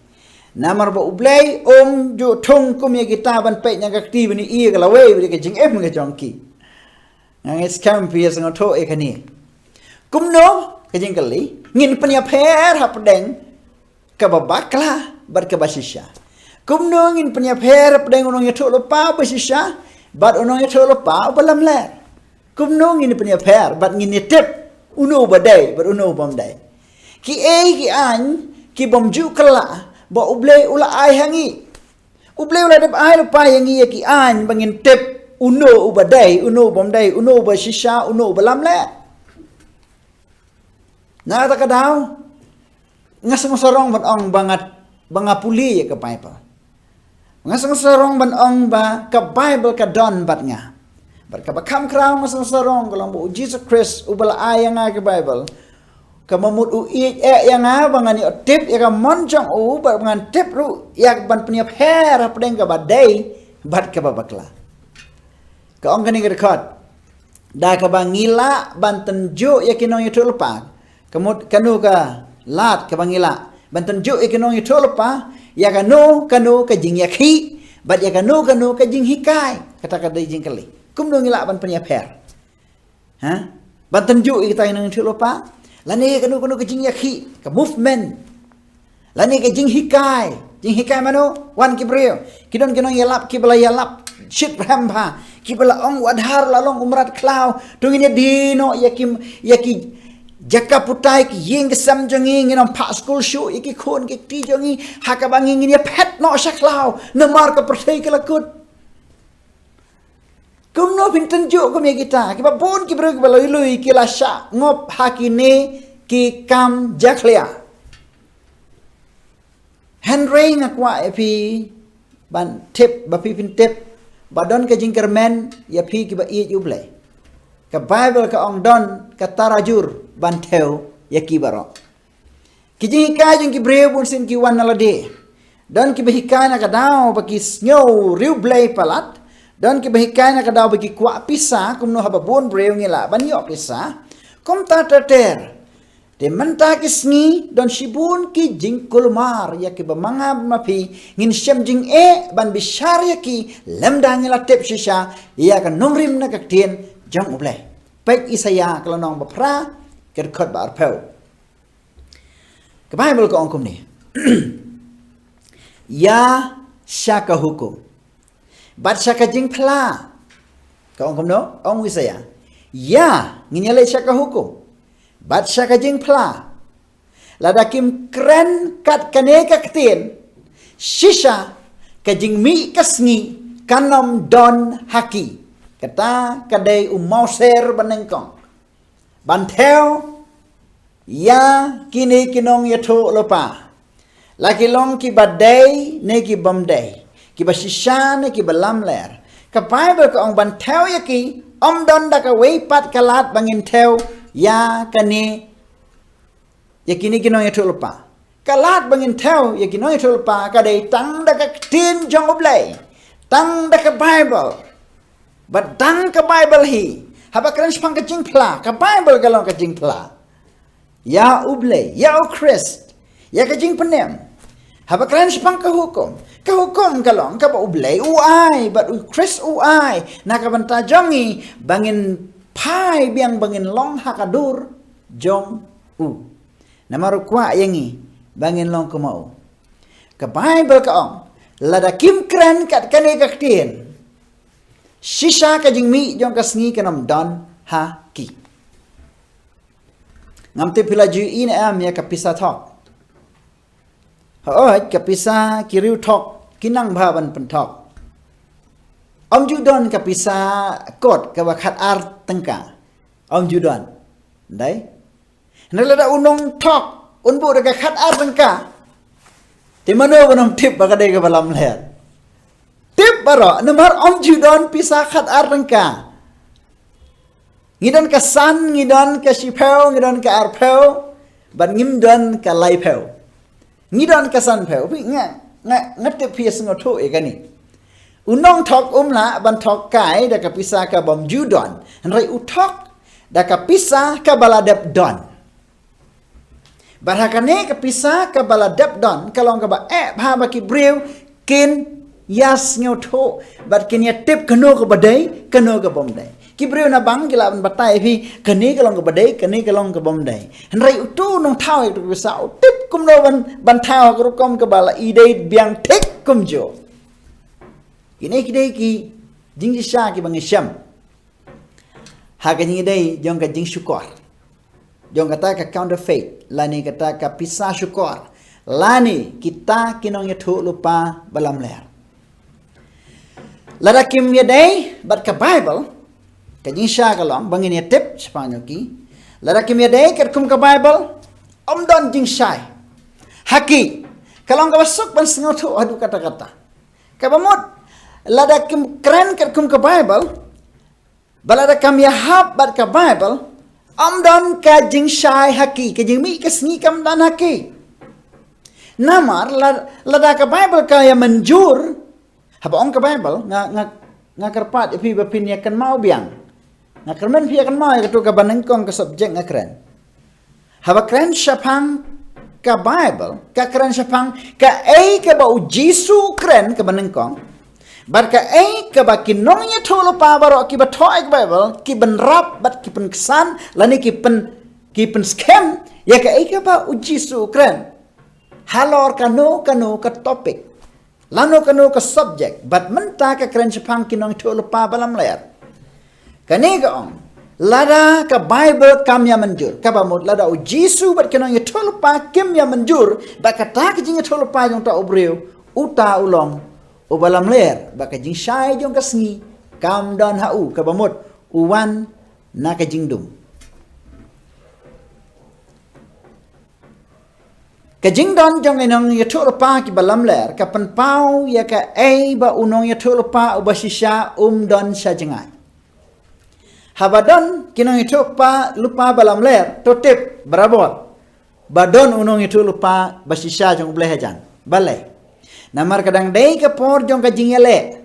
Namar ba U Blei um ju thung kum ïa kita ban peit na ka kti bad ïa ka lawei bad ïa ka jingim ka jong ki. Nga ngeit skhem phi ïa sngewthuh ïa kane. Kumno, ka jingkylli, ngin pynïapher hapdeng kaba bakla bad kaba shisha? Kumno ngin pynïapher hapdeng u nongïathuhlypa ba shisha bad u nongïathuhlypa uba lamler? Kumno ngin pynïapher bad ngin ïa tip uno uba dei bad uno ubym dei? Kiei ki aiñ ki bym ju kylla ba U Blei u la ai ha ngi? U Blei u la dep ai lypa ïa ngi ïa ki aiñ ba ngin tip uno uba dei, uno ubym dei, uno uba shisha, uno uba lamler. Na kata ka daw nga sngewsarong ban ong ba nga, ba nga pule ïa ka Baibl. Nga sngewsarong ban ong ba ka Baibl ka don bad nga. Bad kaba kham khraw nga sngewsarong ka long ba U Jisu Khrist uba la ai ïa nga ka Baibl, kaba mut u ïeit eh ïa nga ba ngan ïoh tip ïa ka mon jong u bad ba ngan tip ruh ïa ban pynïapher hapdeng kaba dei bad kaba bakla. Ka ong kane ka dkhot, da kaba ngi lah ban tynjuh ïa ki nongïathuhlypa. Ka mut kano ka lad kaba ngi lah ban tynjuh ïa ki nongïathuhlypa ïa kano kano ka jingïakhih bad ïa kano kano ka jinghikai? Kata ka dei jingkylli. Kumno ngi lah ban pynïapher? Ha? Ban tynjuh ïa kita ki nongïathuhlypa lane kano kano ka jingïakhih, ka movement. Lane ka jinghikai, jinghikai mano, wan ki briew. Ki don ki nongïalap, ki ba la ïalap shit rhem bha, ki ba la ong u Adhar la long u mrad khlaw. To ngin ïa die noh ïa ki, ïa ki jaka putai, ki ïing ki sem jong ngi, ngin ym phah skul shuh ïa ki khun ki kti jong ngi, ha kaba ngi ngin ïa phet noh sha khlaw namar ka pyrthei ka la kut. Kumno phin tynjuh kum ïa kita, kiba bun ki briew kiba lui lui ki la shah ngop ha kine ki kam jakhlia. Hynrei nga kwah ïa phi ban tip, ba phi phin tip ba don ka jingkyrmen ïa phi kiba ïeit U Blei. Ka Baibl ka ong don ka tarajur ban thew ïa ki baroh. Ki jinghikai jong ki briew bun sien ki wan na lade. Don kiba hikai na ka daw ba ki sngew riewblei palat. Don kiba hikai na ka daw ba ki kwah pisa, kumno haba bun briew ngi lah ban ïoh pisa. Kumta ter ter. Te mynta ki sngi don shibun ki jingkulmar ïa kiba ma nga ma phi ngin shem jingeh ban bishar ïa ki, lymda ngi la tip shisha ïa ka nongrim na ka ktien jong U Blei. Peit Isaïah ka lynnong ba phra, ka dkhot ba arphew. Ka Baibl ka ong kumne. Ïa sha ka hukum bad sha ka jingphla. Ka ong kumno? Ong Isaïah. Ïa, ngin ïa leit sha ka hukum bad sha ka jingphla. Lada kim kren kat kane ka ktien, shisha ka jingmih ka sngi kan ym don ha ki. Kata ka dei u mawser ba nyngkong. Ban thew ïa kine ki nongïathuhlypa, la ki long kiba dei ne ki bym dei, kiba shisha ne kiba lamler. Ka Baibl ka ong ban thew ïa ki, ym don da kawei pat ka lad ba ngin thew ïa kane, ïa kine ki nongïathuhlypa. Ka lad ba ngin thew ïa ki nongïathuhlypa ka dei tang da ka ktien jong U Blei, tang da ka Baibl. Bad tang ka Baibl hi. Haba kren shaphang ka jingphla, ka Baibl ka long ka jingphla. Ïa U Blei, ïa U Khrist, ïa ka jingpynim. Haba kren shaphang ka hukum, ka hukum ka long kaba U Blei u ai bad U Khrist u ai na ka bynta jong ngi, ba ngin phai biang, ba ngin long ha ka dur jong u. Namar u kwah ïa ngi ba ngin long kum u. Ka Baibl ka ong, lada kim kren kat kane ka ktien, shisha ka jingmih jong ka sngi kan ym don ha ki. Ngam tip phi la ju ïohi ne em ïa ka pisa thok. Hooid, ka pisa ki riew thok ki nang bha ban pynthok. Ym ju don ka pisa kot kaba khat ar tyngka. Ym ju don. Dei? Hynrei lada u nongthok un buh da ka khat ar tyngka, te mano ban ym tip ba ka dei kaba lamler? Tip baroh, namar ym ju don pisa khat ar tyngka. Ngi don ka san, ngi don ka shiphew, ngi don ka arphew, bad ngim don ka laiphew. Ngi don ka sanphew, phi nga, nga, nga tip phi sngewthuh ïa kane. U nongthok um lah ban thok kai da ka pisa ka bym ju don. Hynrei u thok da ka pisa kaba la dep don. Bad ha kane ka pisa kaba la dep don, ka long kaba eh bha ba ki briew kin ïa sngewthuh bad kin ïa tip kano kaba dei, kano ka bym dei. Ki briew na bank ki lah ban batai phi, kane ka long kaba dei, kane ka long ka bym dei. Hynrei utu u nongthaw ïa ka pisa u tip kumno ban, ban thaw ha ka rukom kaba la i dei biang thik kumjuh. Kine ki dei ki jingshisha kiba ngi shem ha ka jingïadei jong ka jingshukor, jong kata ka counterfeit, lane kata ka pisa shukor, lane kita ki nongïathuhlypa ba lamler. Lada kim ïadei bad ka Baibl, ka jingshisha ka long ba ngin ïa tip shaphang jong ki. Lada kim ïadei katkum ka Baibl, ym don jingshai ha ki. Ka long kaba suk ban sngewthuh haduh katta katta. Kaba mut, lada kim kren katkum ka Baibl, ba lada kam ïahap bad ka Baibl, ym don ka jingshai ha ki, ka jingmih ka sngi kam don ha ki. Namar la-, lada ka Baibl ka ïa mynjur, haba ong ka Baibl, nga, nga, nga kyrpad ïa phi ba phin ïa kynmaw biang. Nga kyrmen phi ïa kynmaw ïa katu kaba nyngkong ka subject nga kren. Haba kren shaphang ka Baibl, ka kren shaphang kaei kaba u Jisu u kren kaba nyngkong. Bad kaei kaba ki nongïathuhlypa baroh kiba thoh ïa ka Baibl, ki bynrap bad ki pynksan, lane ki pyn, ki pynskhem ïa kaei kaba u Jisu u kren. halor kano kano ka topic, lano kano ka subject, bad mynta ka kren shaphang ki nongïathuhlypa balamler. Kane ka ong, lada ka Bible kam ïa mynjur, kaba mut lada u Jisu bad ki nongïathuhlypa kim ïa mynjur, bad kata ka jingïathuhlypa jong uta u briew, uta u long uba lamler, bad ka jingshai jong ka sngi kam don ha u, kaba mut u wan na ka jingdum. Ka jingdon jong ki nongïathuhlypa kiba lamler ka pynpaw ïa kaei ba u nongïathuhlypa uba shisha um don sha jngai. Haba don ki nongïathuhlypa balamler, to tip barabor ba don u nongïathuhlypa bashisha jong U Blei hajan. Balei? Namar ka dang dei ka por jong ka jingïaleh.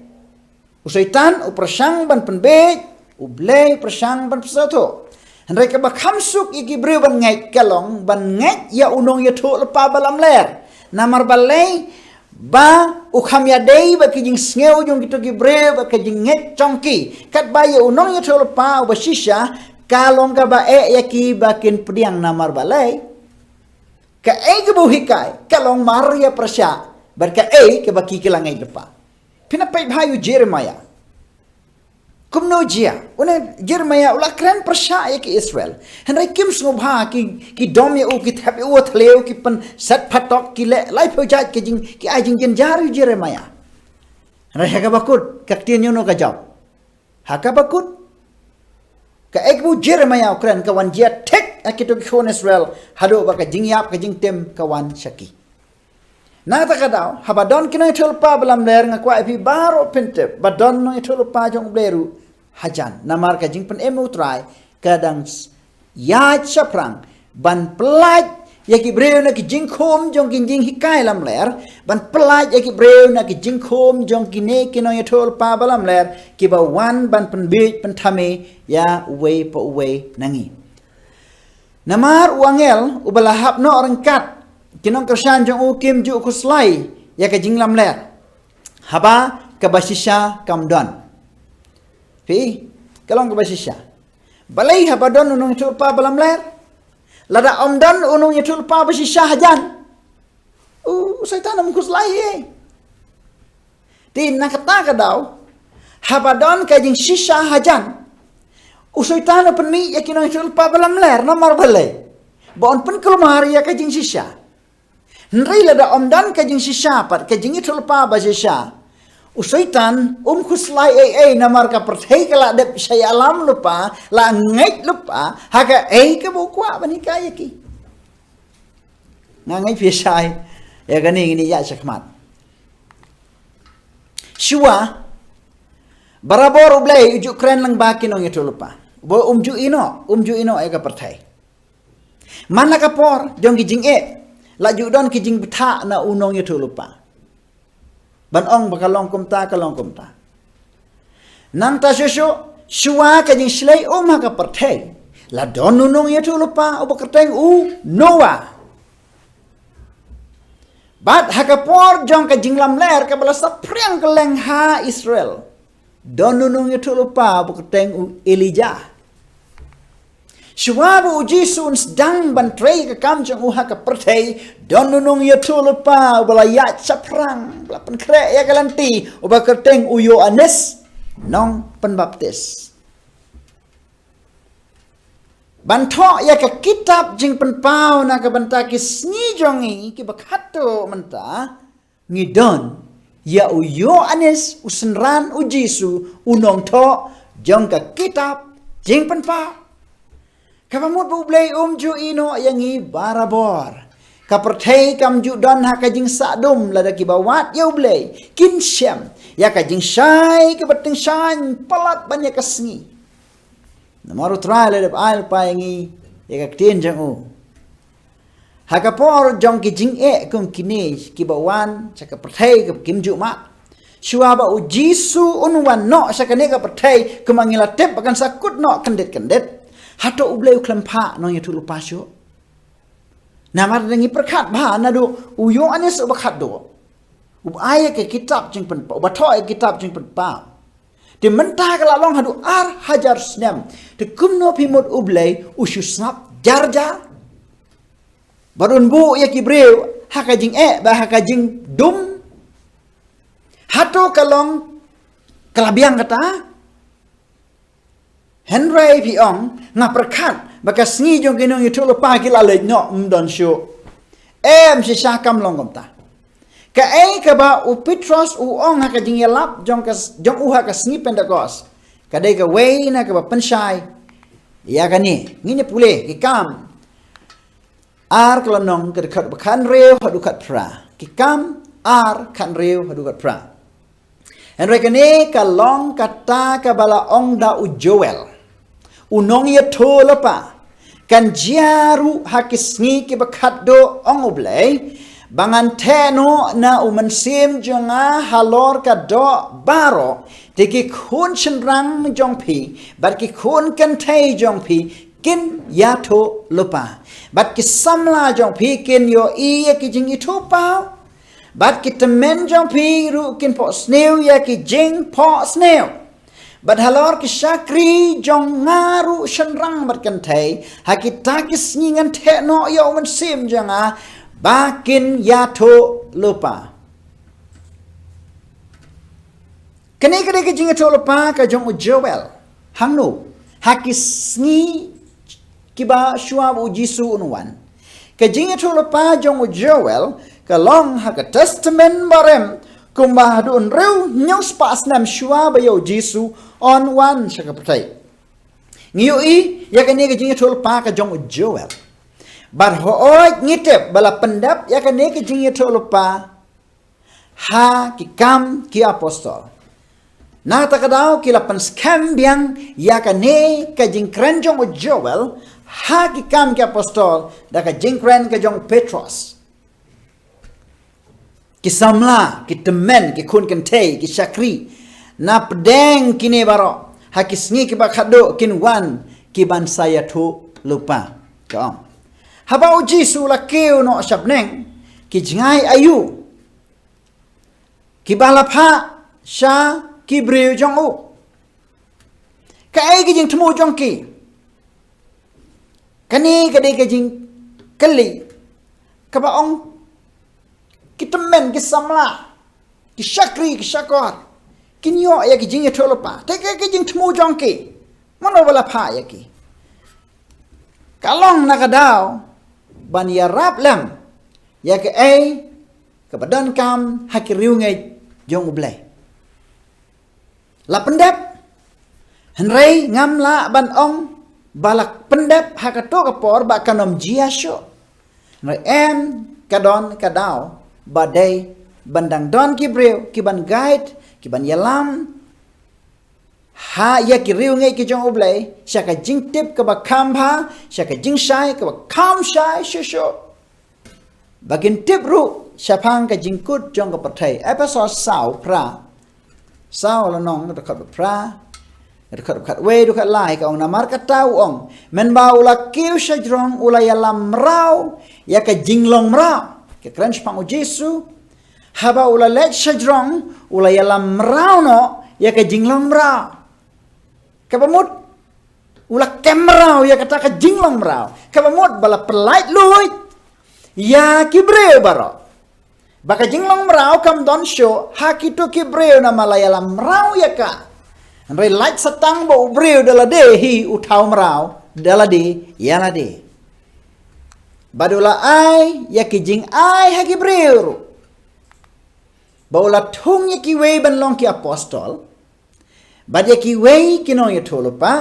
U Soitan u pyrshang ban pynbiej, U Blei u pyrshang ban pynsngewthuh. Hynrei kaba kham suk ïa ki briew ban ngeit ka long ban ngeit ïa u nongïathuhlypa balamler. Namar balei? Ba u kham ïadei bad ki jingsngew jong kito ki briew bad ka jingngeit jong ki. Katba ïa u nongïathuhlypa uba shisha ka long kaba eh ïa ki ba kin pdiang. Namar balei? Kaei kaba u hikai ka long mar ïa pyrshah bad kaei kaba ki ki la ngeit lypa. Phin ïa peit bha ïa u Jeremiah. Kumno jia, une u Jeremiah u la kren pyrshah ïa ki Israel. Hynrei kim sngewbha, ki, ki dom ïa u, ki thep ïa u ha thliew, ki pynset phatok, ki leh laiphew jait ki jing, ki ai jingjynjar ïa u Jeremiah. Hynrei ha kaba kut ka ktien jong u ka jop. Ha kaba kut, kaei kaba u Jeremiah u kren ka wan jia thik ha kito ki khun Israel, haduh ba ka jingïap ka jingtim ka wan sha ki. Na kata ka daw, haba don ki nongïathuhlypa balamler, nga kwah ïa phi baroh phin tip ba don nongïathuhlypa jong U Blei ruh hajan. Namar ka jingpynim U Trai ka dang s-, ïaid shaphrang ban pyllait ïa ki briew na ki jingkhum jong ki jinghikai lamler, ban pyllait ïa ki briew na ki jingkhum jong kine ki nongïathuhlypa balamler, kiba wan ban pynbiej pynthame ïa uwei pa uwei na ngi. Namar u angel uba la hap noh ryngkat ki nongkyrshan jong u kim ju khuslai ïa ka jinglamler haba kaba shisha kam don. Phi, ka long kaba shisha. Balei haba don u nongïathuhlypa balamler? Lada ym don u nongïathuhlypa bashisha hajan, u Soitan um khuslai ei. Te na kata ka daw, haba don ka jingshisha hajan, u Soitan u pynmih ïa ki nongïathuhlypa balamler, namar balei? Ba un pynkulmar ïa ka jingshisha. Hynrei lada ym don ka jingshisha pat, ka jingïathuhlypa bashisha, u Soitan um khuslai ei ei, namar ka pyrthei ka la dep shah ïalam lypa, la ngeit lypa ha kaei kaba u kwah ban hikai ïa ki. Nga ngeit phi shai ïa kane, ngin ïa shakhmat. Shuwa, barabor U Blei u ju kren lang bad ki nongïathuhlypa. Ba um ju ïehnoh, um ju ïehnoh ïa ka pyrthei. Man la ka por jong ki jingeh, la ju don ki jingbthah na u nongïathuhlypa ban ong ba ka long kumta, ka long kumta. Nangta shuh shuh, shuwa ka jingshlei um ha ka pyrthei, la don u nongïathuhlypa uba kyrteng u Noah. Bad ha ka por jong ka jinglamler kaba la saphriang kylleng ha Israel, don u nongïathuhlypa uba kyrteng u Elijah. Shuwa ba u Jisu un sdang ban trei ka kam jong u ha ka pyrthei, don u nongïathuhlypa uba la ïaid shaphrang, ba la pynkhreh ïa ka lynti, uba kyrteng u Ïoannis Nongpynbaptis. Ban thoh ïa ka kitab Jingpynpaw na ka bynta ki sngi jong ngi kiba khadduh mynta, ngi don ïa u Ïoannis, u synran u Jisu, u nongthoh jong ka kitab Jingpynpaw. Kaba mut ba U Blei um ju ïehnoh ïa ngi barabor. Ka pyrthei kam ju don ha ka jingsahdum lada kiba wad ïa U Blei kin shem ïa ka jingshai kaba tyngshaiñ palat ban ïa ka sngi. Namar U Trai la dep ai lypa ïa ngi ïa ka ktien jong u. Ha ka por jong ki jingeh kum kine kiba wan sha ka pyrthei kaba kim ju mad, shuwa ba u Jisu un wan noh sha kane ka pyrthei, kumba ngi la tip ba kan sa kut noh kyndit kyndit, hato U Blei u khlem phah nongïathuhlypa shuh? Namar ngi pyrkhat bha naduh u Ïoannis uba khadduh, uba ai ïa ka kitab Jingpynpaw, uba thoh ïa ka kitab Jingpynpaw. Te mynta ka la long haduh ar hajar snem. Te kumno phi mut U Blei u shu sngap jar jar? Bad un buh ïa ki briew ha ka jingeh bad ha ka jingdum? Hato ka long ka la biang kata? Hynrei phi ong, nga pyrkhat ba ka sngi jong ki nongïathuhlypa ki la leit noh, ym don shuh. Em, shisha kam long kumta. Kaei kaba u Petros u ong ha ka jingïalap jong ka, jong u ha ka sngi Pentekost, ka dei kawei na kaba pynshai ïa kane. Ngin ïa pule Ki Kam ar ka lynnong, ka dkhot ba khathynriew haduh khatphra. Ki Kam ar, khathynriew haduh khatphra. Hynrei kane ka long kata kaba la ong da u Joel, u nongïathuhlypa: Kan jia ruh ha ki sngi kiba khatduh, ong U Blei, ba ngan theh noh na u Mynsiem jong nga halor ka doh baroh, te ki khun shynrang jong phi bad ki khun kynthei jong phi kin ïathuhlypa, bad ki samla jong phi kin ïohi ïa ki jingithuhpaw, bad ki tymmen jong phi ruh kin phohsniew ïa ki jingphohsniew. Bad halor ki shakri jong nga ruh, shynrang bad kynthei, ha kita ki sngi ngan theh noh ïa u Mynsiem jong nga ba kin ïathuhlypa. Kane ka dei ka jingïathuhlypa ka jong u Joel. Hangno? Ha ki sngi kiba shuwa ba u Jisu un wan. Ka jingïathuhlypa jong u Joel ka long ha ka Testament Barim, kumba haduh hynriew hynñiew spah snem shuwa ba ïa u Jisu un wan sha ka pyrthei. Ngi ïohi ïa kane ka jingïathuhlypa ka jong u Joel. Bad hooid, ngi tip ba la pyndep ïa kane ka jingïathuhlypa ha Ki Kam ki Apostol. Na kata ka daw ki la pynskhem biang ïa kane ka jingkren jong u Joel ha Ki Kam ki Apostol da ka jingkren ka jong u Petros. Ki samla, ki tymmen, ki khun kynthei, ki shakri, na pdeng kine baroh, ha ki sngi kiba khatduh kin wan ki ban sa ïathuhlypa, ka ong. Haba u Jisu u la kiew noh sha bneng, ki jngai aïu kiba la phah sha ki briew jong u? Kaei ka jingthmu jong ki? Kane ka dei ka jingkylli kaba ong ki tymmen, ki samla, ki shakri, ki shakor kin ïoh ïa ki jingïathuhlypa. Te kaei ka jingthmu jong ki? Mano ba la phah ïa ki? Ka long na ka daw ban ïarap lem ïa kaei kaba donkam ha ki riewngeit jong U Blei. La pyndep. Hynrei ngam lah ban ong ba la pyndep ha kato ka por ba kan ym jia shuh. Hynrei em, ka don ka daw ba dei ban dang don ki briew ki ban guide, ki ban ïalam ha ïa ki riewngeit ki jong U Blei sha ka jingtip kaba kham bha, sha ka jingshai kaba kham shai shuh shuh, ba kin tip ruh shaphang ka jingkut jong ka pyrthei. Ephesos saw phra, saw lynnong, dkhot phra, dkhot khatwei, dkhot lai, ka ong: Namar kata, u ong, mynba u la kiew shajrong u la ïalam mraw ïa ka jinglong mraw. Ka kren shaphang u Jisu. Haba u la leit shajrong u la ïalam mraw noh ïa ka jinglong mraw. Kaba mut u la kem mraw ïa kata ka jinglong mraw, kaba mut ba la pyllait luid ïa ki briew baroh. Ba ka jinglong mraw kam don shuh ha kito ki briew namar la ïalam mraw ïa ka. Hynrei lait sa tang ba u briew da lade hi u thaw mraw da lade ïa lade. Bad u la ai ïa ki jingai ha ki briew ruh, ba u la thung ïa kiwei ban long ki apostol, bad ïa kiwei ki nongïathuhlypa,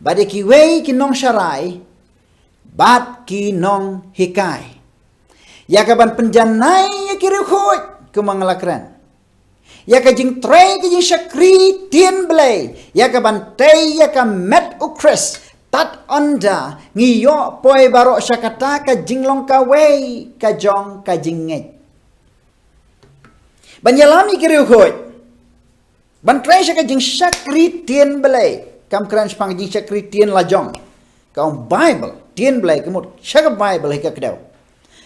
bad ïa kiwei ki nongsharai, bad ki nonghikai. Ïa ka ban pynjanai ïa ki riewkhuid, kumba nga la kren. Ïa ka jingtrei ka jingshakri ktien Blei, ïa ka ban tei ïa ka met U Khrist. Tad ynda ngi ïoh poi baroh sha kata ka jinglong kawei ka jong ka jingngeit. Ban ïalam ïa ki riewkhuid. Ban trei sha ka jingshakri ktien Blei. Kam kren shaphang jingshakri ktien lajong. Ka ong Baibl, ktien Blei, ka mut sha ka Baibl hi ka kdew.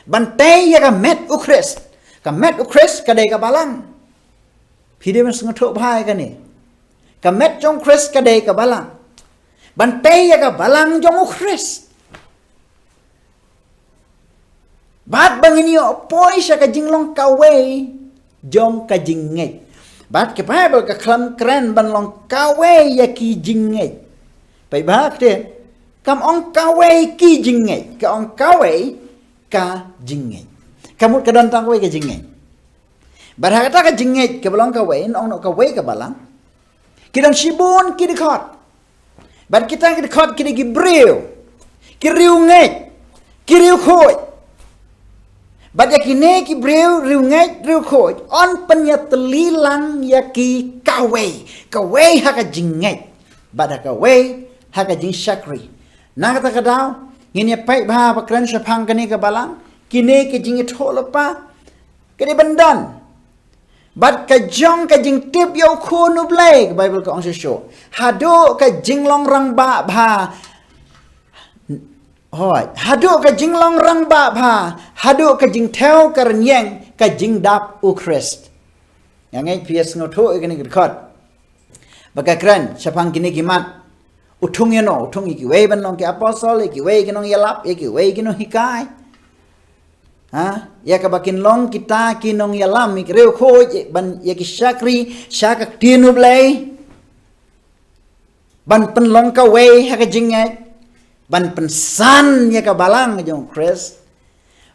Ban tei ïa ka met U Khrist. Ka met U Khrist ka dei ka balang. Phi dei ban sngewthuh bha ïa kane. Ka met jong U Khrist ka dei ka balang. Ban tei ïa ka balang jong U Khrist. Bad ba ngin ïoh poi sha ka jinglong kawei jong ka jingngeit. Bad ka Baibl ka khlem kren ban long kawei ïa ki jingngeit. Peit bha te, kam ong kawei ki jingngeit, ka ong kawei ka jingngeit. Ka mut ka don tang kawei ka jingngeit. Bad ha kata ka jingngeit kaba long kawei, ong noh kawei ka balang, ki don shibun ki dkhot. Bad kita ki dkhot ki dei ki briew, ki riewngeit, ki riewkhuid. Bad ïa kine ki briew, riewngeit, riewkhuid, yn pynïatylli lang ïa ki kawei, kawei ha ka jingngeit, bad ha kawei ha ka jingshakri. Na kata ka daw, ngin ïa peit bha ba kren shaphang kane ka balang, kine ki jingïathuhlypa, ka dei ban don. Bad ka jong ka jingtip ïa u Khun U Blei, ka Baibl ka ong shuh shuh, haduh ka jinglong rangbah bha. Hooid, haduh ka jinglong rangbah bha, haduh ka jingthew ka rynïeng, ka jingdap U Khrist. Nga ngeit phi ïa sngewthuh ïa kane ka dkhot ba ka kren shaphang kine ki mat. U thung ïa no, u thung ïa kiwei ban long ki apostol, ïa kiwei ki nongïalap, ïa kiwei ki nonghikai. Ha? Ïa kaba kin long kita ki nongïalam, ïa ki riewkhuid, ïa ban, ïa ki shakri sha ka ktien U Blei. Ban pynlong kawei ha ka jingngeit, ban pynsan ïa ka balang jong U Khrist,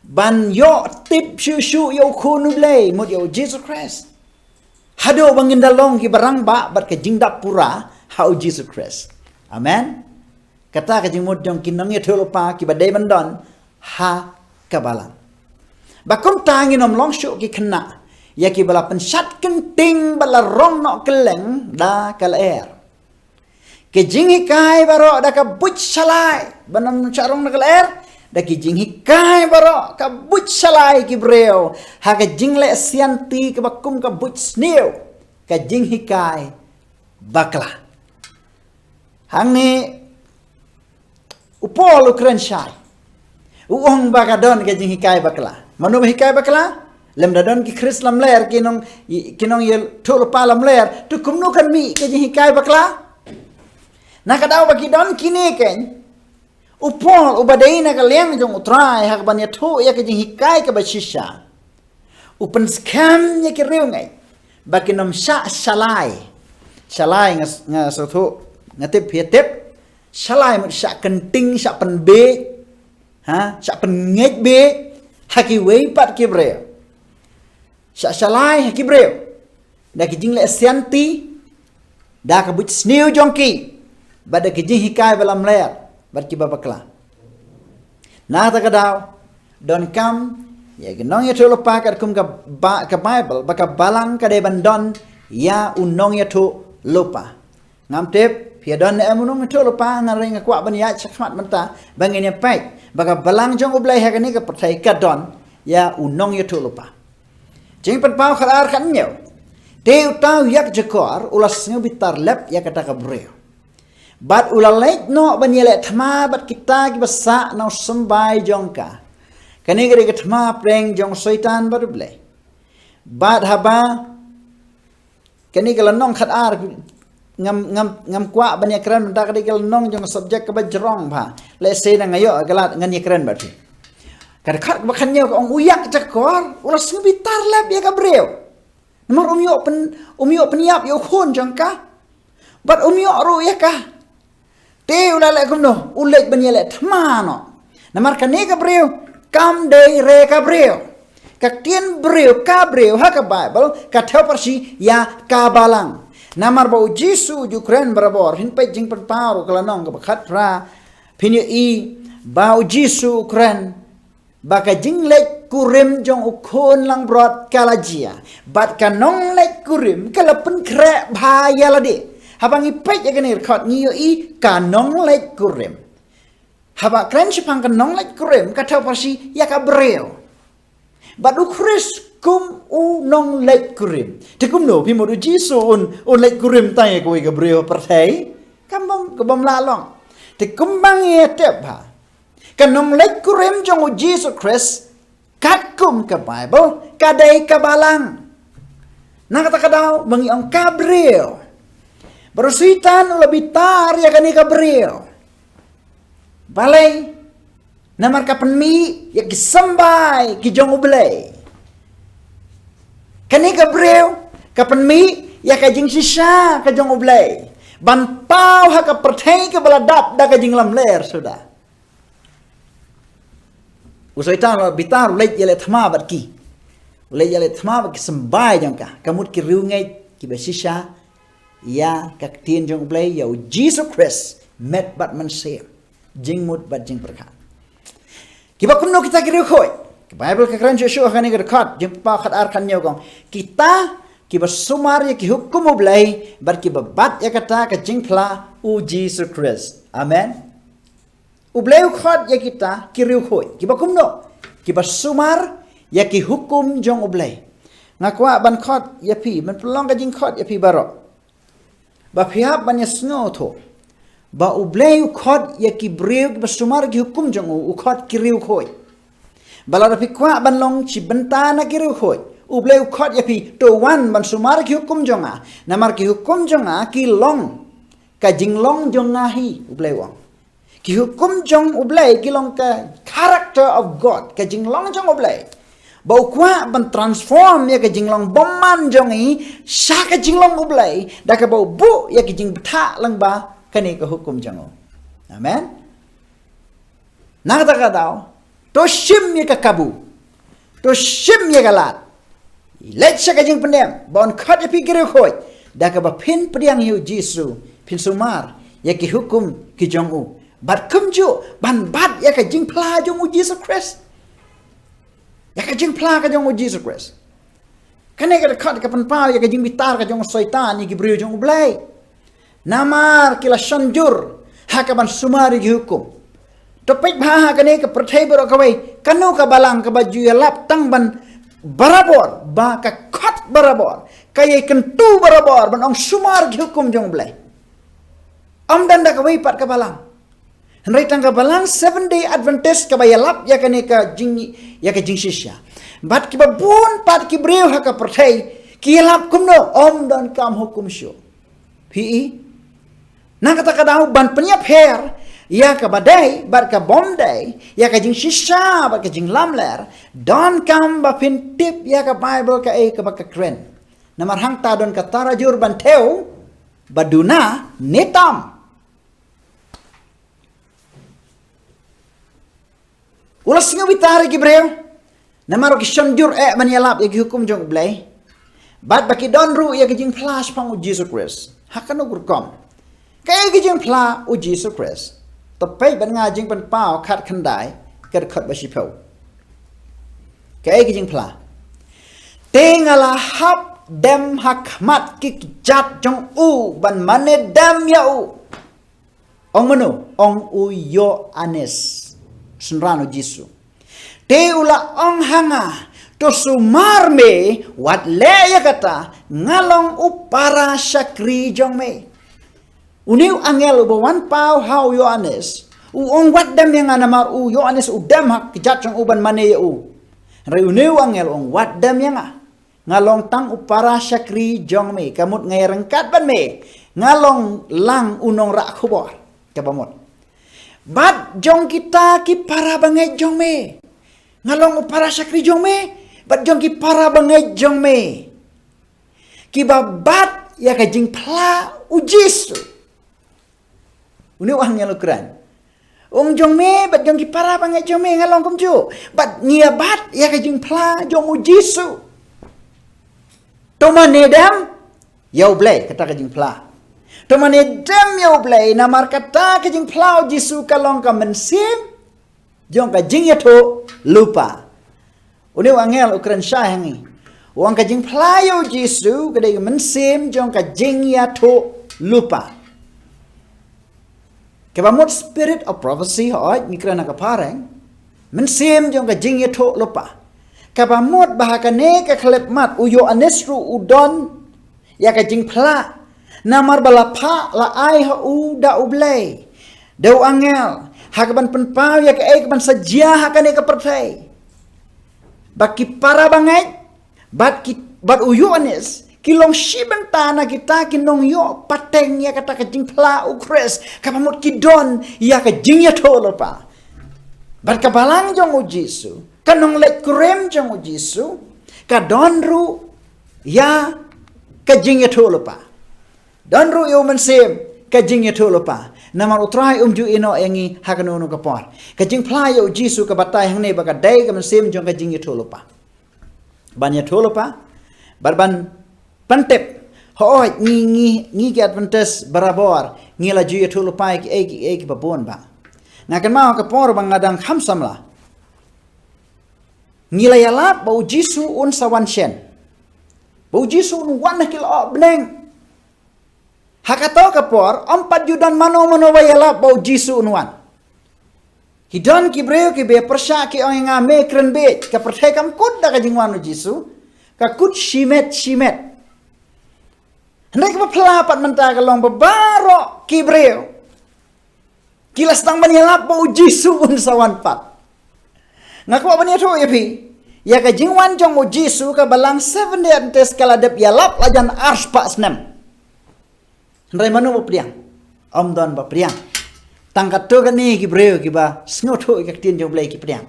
ban ïoh tip shuh shuh ïa u Khun U Blei, mut ïa u Jisu Khrist. Haduh ba ngin da long kiba rangbah bad ka jingdap pura ha u Jisu Khrist. Amen. Kata ka jingmut jong ki nongïathuhlypa kiba dei ban don ha ka balang. Ba kumta ngin ym long shuh ki khynnah ïa kiba la pynshad kynting bad la rong noh kylleng da ka lyer. Ki jinghikai baroh da ka buit shalai, ban ym shah rong da ka lyer, da ki jinghikai baroh ka buit shalai ki briew ha ka jingleh sianti kaba kum ka buit sniew, ka jinghikai bakla. Hangne u Paul u kren shai, u ong ba ka don ka jinghikai bakla. Mano ba hikai bakla? Lymda don ki Khrist lamler, ki nong, ki nongïathuhlypa lamler, to kumno kan mih ka jinghikai bakla? Na ka daw ba ki don kine, keiñ u Paul uba dei na ka liang jong U Trai ha kaban ïathuh ïa ka jinghikai kaba shisha, u pynskhem ïa ki riewngeit ba kin ym shah shalai. Shalai nga, nga sngewthuh, nga tip phi tip. Shalai mut shah kynting, shah pynbiej, ha, shah pynngeit biej ha kiwei pat ki briew. Shah shalai ha ki briew da ki jingleh sianti, da ka buit sniew jong ki, bad da ki jinghikai ba lamler bad kiba bakla. Na kata ka daw, donkam ïa ki nongïathuhlypa katkum ka ba, ka Baibl, ba ka balang ka dei ban don ïa u nongïathuhlypa. Ngam tip phi ïa don ne em u nongïathuhlypa, hynrei nga kwah ban ïaid shakhmat mynta ba ngin ïa peit ba ka balang jong U Blei ha kane ka pyrthei ka don ïa u nongïathuhlypa. Jingpynpaw khatar khathynñiew. Te uta u ïakjakor u la sngewbitar lep ïa kata ka briew, bad u la leit noh ban ïaleh thma bad kita kiba sah na u symbai jong ka. Kane ka dei ka thma pdeng jong Soitan bad U Blei. Bad haba kane ka lynnong khatar, ngam, ngam, ngam kwah ban ïakren mynta, ka dei ka lynnong jong ka subject kaba jrong bha. Lehse na nga ïoh ka lad ngan ïakren bad phi. Ka dkhot kaba khathynñiew ka ong, u ïakjakor u la sngewbitar lep ïa ka briew. Namar um ïoh pyn, um ïoh pynïap ïa u khun jong ka, bad um ïoh ruh ïa ka. Te u la leh kumno? U leit ban ïaleh thma noh. Namar kane ka briew kam dei re ka briew. Ka ktien briew, ka briew ha ka Baibl ka thew pyrshah ïa ka balang. Namar ba U Jisu u ju kren barabor, phin peit Jingpynpaw ruh ka lynnong kaba khatphra, phin ïohi ba U Jisu u kren ba ka jingleit kurim jong u khun langbrot ka la jia, bad ka nongleit kurim ka la pynkhreh bha ïa lade. Haba ngi peit ïa kane ka dkhot ngi ïohi ka nongleit kurim. Haba kren shaphang ka nongleit kurim ka thew pyrshah ïa ka briew. Bad U Khrist kum u nongleit kurim. Te kumno phi mut U Jisu un, un leit kurim tang ïa kawei ka briew ha pyrthei? Kam bym, kam bym lah long. Te kumba ngi tip bha, ka nongleit kurim jong U Jisu Khrist katkum ka Baibl ka dei ka balang. Na kata ka daw ba ngi ong ka briew. Bad u Soitan u la bitar ïa kane ka briew. Balei? Namar ka pynmih ïa ki symbai ki jong U Blei. Kane ka briew ka pynmih ïa ka jingshisha ka jong U Blei ban paw ha ka pyrthei kaba la dap da ka jinglamler suda. U Soitan u la bitar, u leit ïaleh thma bad ki. U leit ïaleh thma bad ki symbai jong ka, ka mut ki riewngeit kiba shisha ïa ka ktien jong U Blei, ïa U Jisu Khrist, met bad mynsiem, jingmut bad jingpyrkhat. Kiba kumno kita ki riewkhuid? Ka Baibl ka kren shuh shuh ha kane ka dkhot Jingpynpaw khatar khathynñiew, ka ong, kita kiba sumar ïa ki hukum U Blei bad kiba bat ïa kata ka jingphla U Jisu Khrist. Amen. U Blei u khot ïa kita ki riewkhuid. Kiba kumno? Kiba sumar ïa ki hukum jong U Blei. Nga kwah ban khot ïa phi, ban pynlong ka jingkhot ïa phi baroh, ba phi hap ban ïasngewthuh ba U Blei u khot ïa ki briew kiba sumar ïa ki hukum jong u, u khot ki riewkhuid. Ba lada phi kwah ban long shi bynta na ki riewkhuid, U Blei u khot ïa phi, to wan ban sumar ïa ki hukum jong nga. Namar ki hukum jong nga ki long ka jinglong jong nga hi, U Blei u ong. Ki hukum jong U Blei ki long ka character of God, ka jinglong jong U Blei. Ba u kwah ban transform ïa ka jinglong bymman jong ngi sha ka jinglong U Blei da kaba u buh ïa ka jingbthah lyngba kane ka hukum jong u. Amen. Na kata ka daw, to shim ïa ka kabu, to shim ïa ka lad. Leit sha ka jingpyndem, ba un khot ïa phi ki riewkhuid, da kaba phin pdiang ïa U Jisu, phin sumar ïa ki hukum ki jong u. Bad kumjuh ban bat ïa ka jingphla jong U Jisu Khrist. Ïa ka jingphla ka jong U Jisu Khrist. Kane ka dkhot ka pynpaw ïa ka jingbitar ka jong u Soitan ïa ki briew jong U Blei. Namar ki la shon jur ha kaban sumar ïa ki hukum. To peit bha ha kane ka pyrthei baroh kawei, kano ka balang kaba ju ïalap tang ban barabor, ba ka khot barabor, ka ïai kyntu barabor ban ong sumar ïa ki hukum jong U Blei? Ym don da kawei pat ka balang. Hynrei tang ka balang Seventh Day Adventist kaba ïalap ïa kane ka jing, ïa ka jingshisha. Bad kiba bun pat ki briew ha ka pyrthei ki ïalap kumno, ym donkam hukum shuh. Phi i? Na kata ka daw ban pynïapher ïa kaba dei bad ka bym dei, ïa ka jingshisha bad ka jinglamler, donkam ba phin tip ïa ka Baibl kaei kaba ka kren. Namar hangta don ka tarajur ban thew ba duna ne tam. U la sngewbitar ïa ki briew namar ki shon jur eh ban ïalap ïa ki hukum jong U Blei. Bad ba ki don ruh ïa ki jingphla shaphang U Jisu Khrist. Ha kano ka rukom? Kaei ki jingphla U Jisu Khrist? To peit bad nga Jingpynpaw khatkhyndai, ka dkhot ba shiphew. Kaei ki jingphla? Te nga la hap dem ha khmat ki kjat jong u ban mane dem ïa u. Ong mano? Ong u Ïoannis, synran U Jisu. Te u la ong ha nga, to sumar me, wat leh ïa kata, nga long u para shakri jong me. Une u angel uba wan paw ha u Ïoannis u ong wat dem ïa nga, namar u Ïoannis u dem ha kjat jong u ban mane ïa u. Hynrei une u angel u ong wat dem ïa nga. Nga long tang u para shakri jong me, ka mut nga ïaryngkat bad me, nga long lang u nongrah khubor. Kaba mut. Bad jong kita ki para bangeit jong me. Nga long u para shakri jong me, bad jong ki para bangeit jong me. Kiba bat ïa ka jingphla U Jisu. Une u angel u kren. Ong jong me bad jong ki para bangeit jong me nga long kumjuh. Bad ngi ïa bat ïa ka jingphla jong U Jisu. To mane dem ïa U Blei, kata ka jingphla. To mane dem ïa U Blei, namar kata ka jingphla U Jisu ka long ka mynsiem jong ka jingïathuhlypa. Une u angel u kren shai ha ngi. U ong ka jingphla ïa U Jisu ka dei ka mynsiem jong ka jingïathuhlypa. Kaba mut spirit of prophecy, hooid, ngi kren ha ka phareng. Mynsiem jong ka jingïathuhlypa. Kaba mut ba ha kane ka khyllipmat u Ïoannis ruh u don ïa ka jingphla. Namar ba la phah, la ai ha u da U Blei, da u angel, ha kaban pynpaw ïa kaei kaban sa jia ha kane ka pyrthei. Ba ki para bangeit bad ki, bad u Ïoannis ki long shi bynta na kita ki nongïoh pateng ïa kata ka jingphla U Khrist, kaba mut ki don ïa ka jingïathuhlypa. Bad ka balang jong u Jisu, ka nongleit kurim jong u Jisu, ka don ruh ïa ka jingïathuhlypa. Don ruh ïa u Mynsiem ka jingïathuhlypa. Namar u Trai um ju ïehnoh ïa ngi ha kano kano ka por. Ka jingphla ïa u Jisu ka batai hangne ba ka dei ka mynsiem jong ka jingïathuhlypa. Ban ïathuhlypa bad ban pyntip. Hooid, ngi, ngi, ngi ki Adventist barabor ngi la ju ïathuhlypa ïa kiei kiei kiba bun bah. Nga kynmaw ka por ba nga dang kham samla, ngi la ïalap ba u Jisu un sa wan shen. Ba u Jisu un wan ha ki lyoh bneng. Ha kato ka por, ym pat ju don mano mano ba ïalap ba u Jisu un wan. Ki don ki briew kiba pyrshah, ki ong ïa nga, me kren beit, ka pyrthei kam kut da ka jingwan u Jisu, ka kut shimet shimet. Hynrei kaba phylla pat mynta ka long ba baroh ki briew ki la sdang ban ïalap ba u Jisu un sa wan pat. Nga kwah ban ïathuh ïa phi, ïa ka jingwan jong u Jisu ka balang Seventh Day Adventist ka la dep ïalap la jan arspah snem. Hynrei mano ba pdiang? Ym don ba pdiang. Tang katto katne ki briew kiba sngewthuh ïa ka ktien jong u Blei ki pdiang.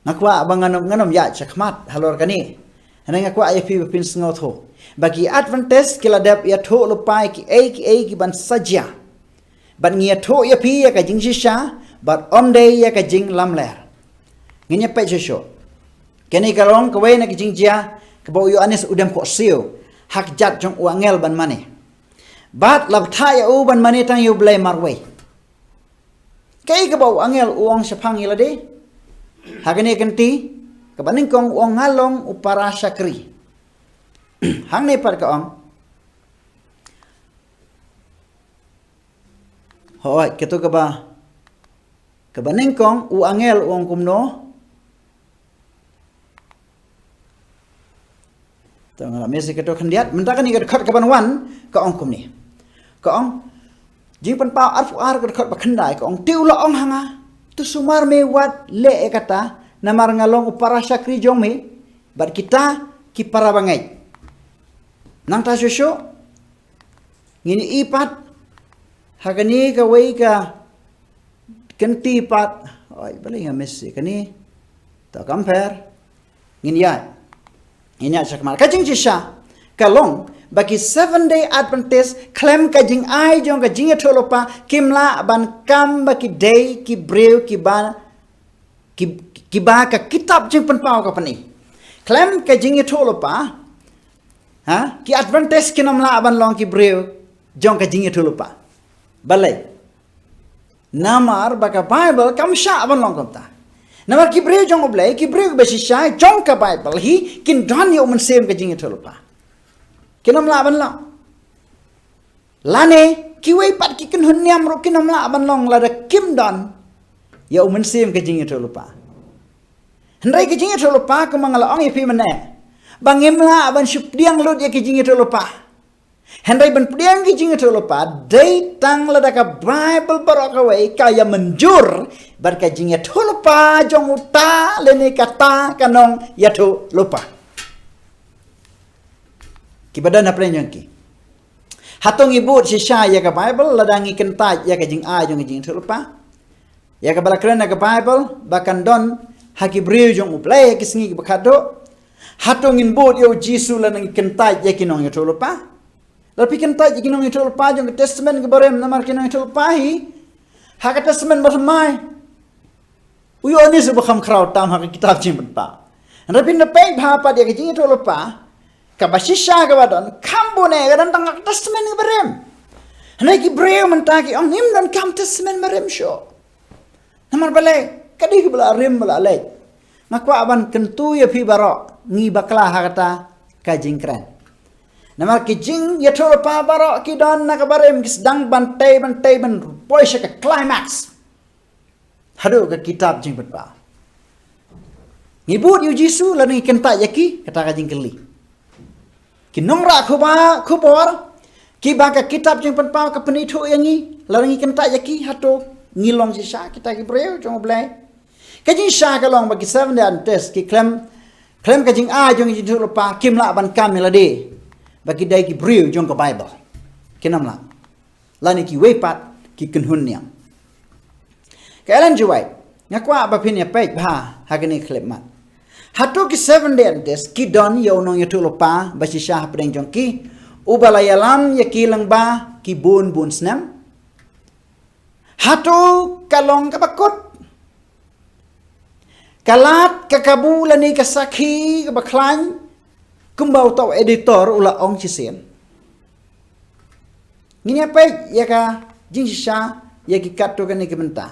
Nga kwah ba ngan ym, ngan ym ïaid shakhmat halor kane. Hynrei nga kwah ïa phi ba phin sngewthuh ba ki Adventist ki la dep ïathuhlypa ïa kiei kiei kiban sa jia. Bad ngi ïathuh ïa phi ïa ka jingshisha bad ym dei ïa ka jinglamler. Ngin ïa peit shuh shuh. Kane ka long kawei na ki jingjia kaba u Ïoannis u dem khohsiew ha kjat jong u angel ban mane. Bad la bthah ïa u ban mane tang ïa u Blei marwei. Kaei kaba u angel u ong shaphang ïa lade? Ha kane ka kynti kaba nyngkong u ong, nga long u para shakri. Hangne pat ka ong, hooid, kato kaba, kaba nyngkong u angel u ong kumno? To nga la miss ïa kato khyndiat. Mynta kane ka dkhot kaban wan ka ong kumne. Ka ong, Jingpynpaw arphew ar ka dkhot ba khyndai ka ong, te u la ong ha nga, to sumar me wat leh ïa kata, namar nga long u para shakri jong me bad kita ki para bangeit. Nangta shuh shuh ngin ïohi pat ha kane kawei ka kynti pat. Oi, balei nga miss ïa kane? To compare. Ngin ïaid, ngin ïaid shakhmat. Ka jingshisha ka long ba ki Seventh Day Adventist khlem ka jingai jong ka jingïathuhlypa kim lah ban kam ba ki dei ki briew kiba, ki, kiba ka kitab Jingpynpaw ka pyni. Khlem ka jingïathuhlypa, ha, ki Adventist kin ym lah ban long ki briew jong ka jingïathuhlypa. Balei? Namar ba ka Bible kam shah ban long kumta. Namar ki briew jong u Blei, ki briew ba shisha jong ka Bible hi kin don ïa u mynsiem ka jingïathuhlypa. Kin ym lah ban long. Lane kiwei pat ki kynhun niam ruh kin ym lah ban long lada kim don ïa u mynsiem ka jingïathuhlypa. Hynrei ka jingïathuhlypa kumba nga la ong ïa phi mynne, ba ngim lah ban shu pdiang lut ïa ka jingïathuhlypa. Hynrei ban pdiang ka jingïathuhlypa dei tang lada ka Bible baroh kawei ka ïa mynjur bad ka jingïathuhlypa jong uta lane kata ka nongïathuhlypa. Kiba don hapdeng jong ki. Hato ngi bud shisha ïa ka Bible lada ngi kyntait ïa ka jingai jong ka jingïathuhlypa? Ïa kaba la kren ha ka Bible ba kan don ha ki briew jong u Blei ha ki sngi kiba khatduh. Hato ngin bud ïa u Jisu lada ngi kyntait ïa ki nongïathuhlypa? Lada phi kyntait ïa ki nongïathuhlypa jong ka Testament kaba Rim, namar ki nongïathuhlypa hi ha ka Testament bathymmai, u Ïoannis uba kham khraw tam ha ka kitab Jingpynpaw. Hynrei phin da peit bha pat ïa ka jingïathuhlypa kaba shisha kaba don, kham bun eh ka don tang ha ka Testament kaba Rim. Hynrei ki briew mynta ki ong ngim donkam Testament barim shuh. Namar balei? Ka dei kaba la rim ba la leit. Nga kwah ban kyntu ïa phi baroh, ngi bakla ha kata ka jingkren. Namar ki jingïathuhlypa baroh ki don na kaba rim, ki sdang ban tei ban tei ban poi sha ka climax haduh ka kitab Jingpynpaw. Ngi bud ïa u Jisu lada ngi kyntait ïa ki? Kata ka jingkylli. Ki nongrah khubor, khubor kiba ka kitab Jingpynpaw ka pynithuh ïa ngi, lada ngi kyntait ïa ki, hato ngi long shisha kita ki briew jong u Blei? Ka jingshisha ka long ba ki Seventh Day Adventist ki khlem, khlem ka jingai jong ka jingïathuhlypa kim lah ban kam ïa lade ba ki dei ki briew jong ka Bible. Kin ym lah. Lane kiwei pat ki kynhun niam. Ka Ellen G. White, nga kwah ba phin ïa peit bha ha kane ka khyllipmat. Hato ki Seventh Day Adventist ki don ïa u nongïathuhlypa ba shisha hapdeng jong ki, uba la ïalam ïa ki lyngba ki bun bun snem? Hato ka long kaba kut? Ka lad ka kabu lane ka sakhi kaba khlaiñ, kumba uta u editor u la ong shisien. Ngin ïa peit ïa ka jingshisha ïa ki katto katne ki bynta.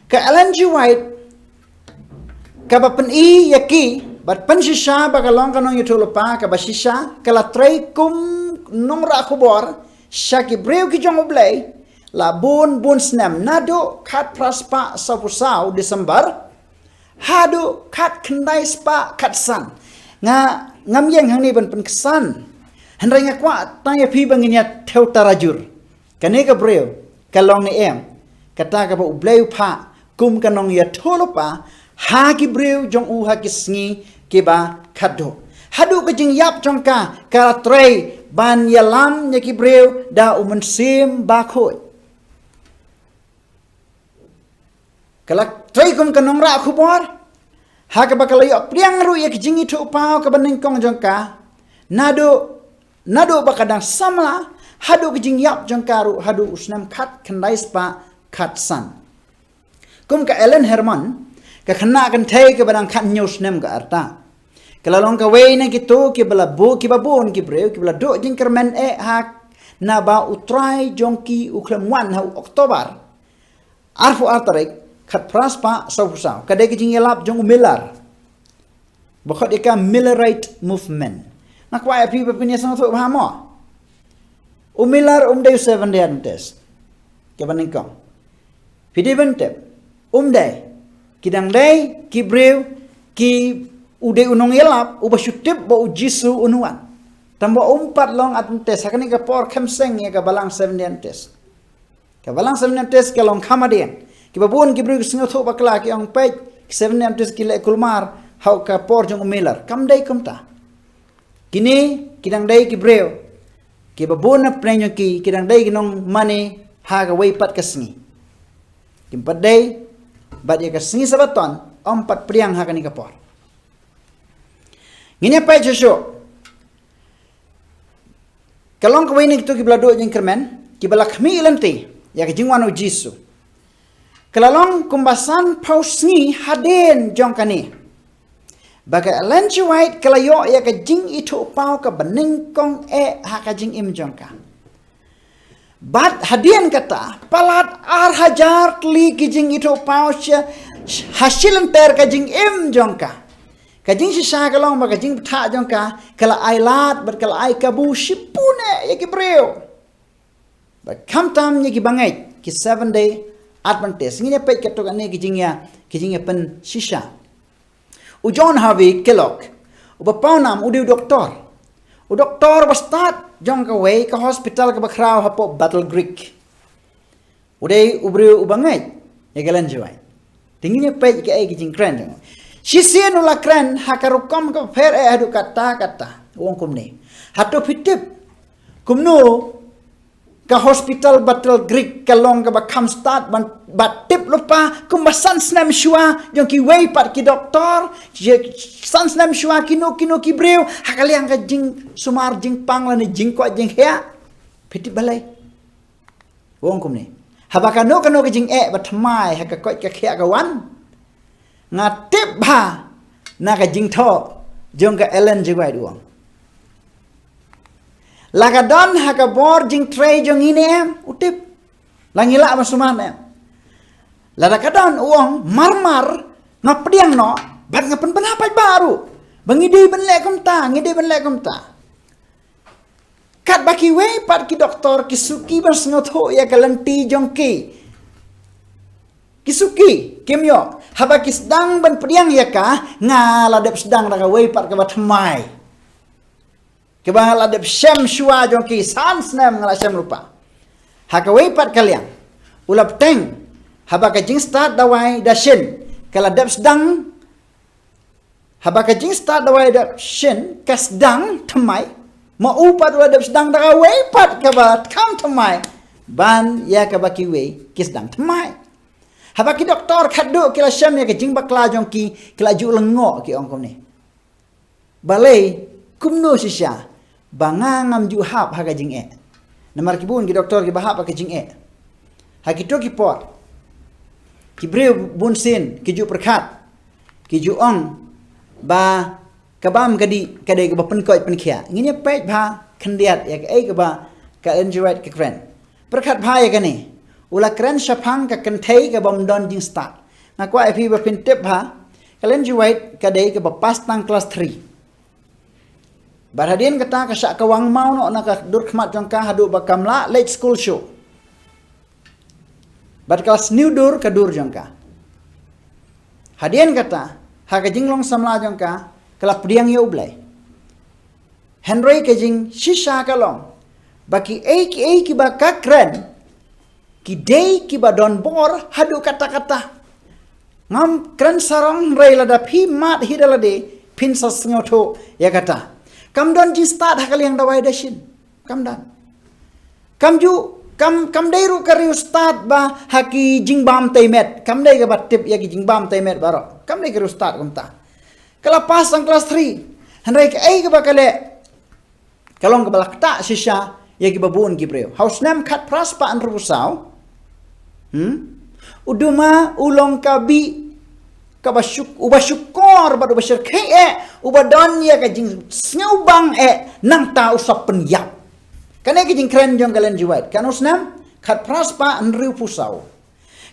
Ka Ellen G. White kaba pyni ïa ki bad pynshisha ba ka long ka nongïathuhlypa kaba shisha, ka la trei kum nongrah khubor sha ki briew ki jong U Blei la bun bun snem, naduh khatphra spah sawphew saw December haduh khatkhyndai spah khatsan. Nga, ngam ïeng hangne ban pynksan, hynrei nga kwah tang ïa phi ba ngin ïa thew tarajur. Kane ka briew ka long ne em kata kaba U Blei u phah kum ka nongïathuhlypa ha ki briew jong u ha ki sngi kiba khatduh? Haduh ka jingïap jong ka, ka la trei ban ïalam ïa ki briew da U Mynsiem Bakhuid. Ka la trei kum ka nongrah khubor, ha kaba ka la ïoh pdiang ruh ïa ka jingithuhpaw kaba nyngkong jong ka, naduh, naduh ba ka dang samla haduh ka jingïap jong ka ruh, haduh u snem khatkhyndai spah khatsan. Kum ka Ellen Herman, ka khynnah kynthei kaba dang khathynñiew snem ka rta, ka la long kawei na kito kiba la bu-, kiba bun ki briew kiba la duh jingkyrmen eh ha, naba U Trai jong ki u khlem wan ha u October arphew ar tarik, khatphra spah sawphew saw. Ka dei ka jingïalap jong u Miller, ba khot ïa ka Millerite Movement. Nga kwah ïa phi ba phin ïa sngewthuh bha mo. U Miller um dei u Seventh Day Adventist kaba nyngkong. Phi dei ban tip, um dei. Ki dang dei ki briew ki, u dei u nongïalap uba shu tip ba U Jisu un wan. Tangba um pat long Adventist, ha kane ka por khlem seng ïa ka balang Seventh Day Adventist. Ka balang Seventh Day Adventist ka long kham hadien. Kiba bun ki briew ki sngewthuh bakla, ki ong peit, ki Seventh Day Adventist ki leh kulmar ha ka por jong u Miller. Kam dei kumta. Kine ki dang dei ki briew kiba bun na pdeng jong ki, ki dang dei ki nongmane ha kawei pat ka sngi. Kim pat dei bad ïa ka sngi Sabbaton, ym pat pdiang ha kane ka por. Ngin ïa peit shuh shuh. Ka long kawei na kito kiba la duh jingkyrmen, kiba la khmih lynti ïa ka jingwan U Jisu. Ka la long kumba sanphew sngi hadien jong kane, ba ka Ellen G. White ka la ïoh ïa ka jingithuhpaw kaba nyngkong eh ha ka jingim jong ka. Bad hadien kata, palat ar hajar tylli ki jingithuhpaw sha, ha shilynter ka jingim jong ka. Ka jingshisha ka long ba ka jingbthah jong ka, ka la ai lad bad ka la ai kabu shibun eh ïa ki briew, bad khamtam ïa ki bangeit, ki Seventh Day Adventist. Ngin ïa peit katto katne ki jingïa, ki jingïapynshisha. U John Harvey Kellogg, uba pawnam, u dei u doktor. U doktor ba stad jong kawei ka hospital kaba khraw hapoh Battle Creek. U dei u briew uba ngeit ïa ka Ellen G. White. Te ngin ïa peit kaei ka jingkren jong u. Shisien u la kren ha ka rukom kaba pher eh haduh katta katta. U ong kumne. Hato phi tip kumno ka hospital Battle Creek ka long kaba kham stad ban, ba tip lypa kumba san snem shuwa jong kiwei pat ki doktor, san snem shuwa kino kino ki briew ha ka liang ka jingsumar jingpang lane jingkoit jingkhiah? Phi tip balei? U ong kumne. Haba kano kano ka jingeh ba thymmai ha ka koit ka khiah ka wan, nga tip bha na ka jingthoh jong ka Ellen G. White, u ong. La ka don ha ka bor jingtrei jong ngi ne em? U tip. La ngi lah ban sumar ne em? Lada ka don, u ong, marmar nga pdiang noh bad nga pynbna paidbah ruh ba ngi dei ban leh kumta, ngi dei ban leh kumta. Katba kiwei pat ki doktor ki suki ban sngewthuh ïa ka lynti jong ki, ki suki, kim ïoh. Haba ki sdang ban pdiang ïa ka, nga la dep sdang da kawei pat kaba thymmai, kaba la dep shem shuwa jong ki, san snem nga la shem lypa. Ha kawei pat ka liang, u la bteng, haba ka jingstad dawai da shin ka la dep sdang, haba ka jingstad dawai da shin ka sdang thymmai, ma u pat u la dep sdang da kawei pat kaba kham thymmai ban ïa kaba kiwei ki sdang thymmai. Haba ki doktor khatduh ki la shem ïa ka jingbakla jong ki, ki la ju lyngngoh, ki ong kumne. Balei, kumno shisha ba nga ngam ju hap ha ka jingeh? Namar ki bun ki doktor kiba hap ha ka jingeh. Ha kito ki por, ki briew bunsien ki ju pyrkhat, ki ju ong ba ka bam ka dih ka dei kaba pynkoit pynkhiah. Ngin ïa peit bha khyndiat ïa kaei kaba ka Ellen G. White ka kren. Pyrkhat bha ïa kane. U la kren shaphang ka kynthei kabym don jingstad. Nga kwah ïa phi ba phin tip bha, ka Ellen G. White ka dei kaba pass tang klas three. Bad hadien kata ka shah kawang maw noh na ka dur khmat jong ka haduh ba kam lah leit skul shuh. Bad ka la sniew dur ka dur jong ka. Hadien kata, ha ka jinglong samla jong ka, ka la pdiang ïa U Blei. Hynrei ka jingshisha ka long ba kiei kiei kiba ka kren, ki dei kiba don bor haduh katta katta. Ngam kren sarong, hynrei lada phi mad hi da lade, phin sa sngewthuh ïa kata. Kam don jingstad ha ka liang dawai dashin. Kam don. Kam ju, kam, kam dei ruh ka riewstad ba ha ki jingbam tei met. Kam dei kaba tip ïa ki jingbam tei met baroh. Kam dei ka riewstad kumta. Ka la pass tang klas three. Hynrei kaei kaba ka leh, ka long kaba la ktah shisha ïa kiba bun ki briew. Ha u snem khatphra spah hynriewphew saw, hmm? U Duma u long ka bih kaba shuk-, uba shukor bad uba shyrkhei eh, uba don ïa ka jingsngewbang eh, nangta u sa pynïap. Kane ka jingkren jong ka Ellen G. White, kan u snem khatphra spah hynriewphew saw.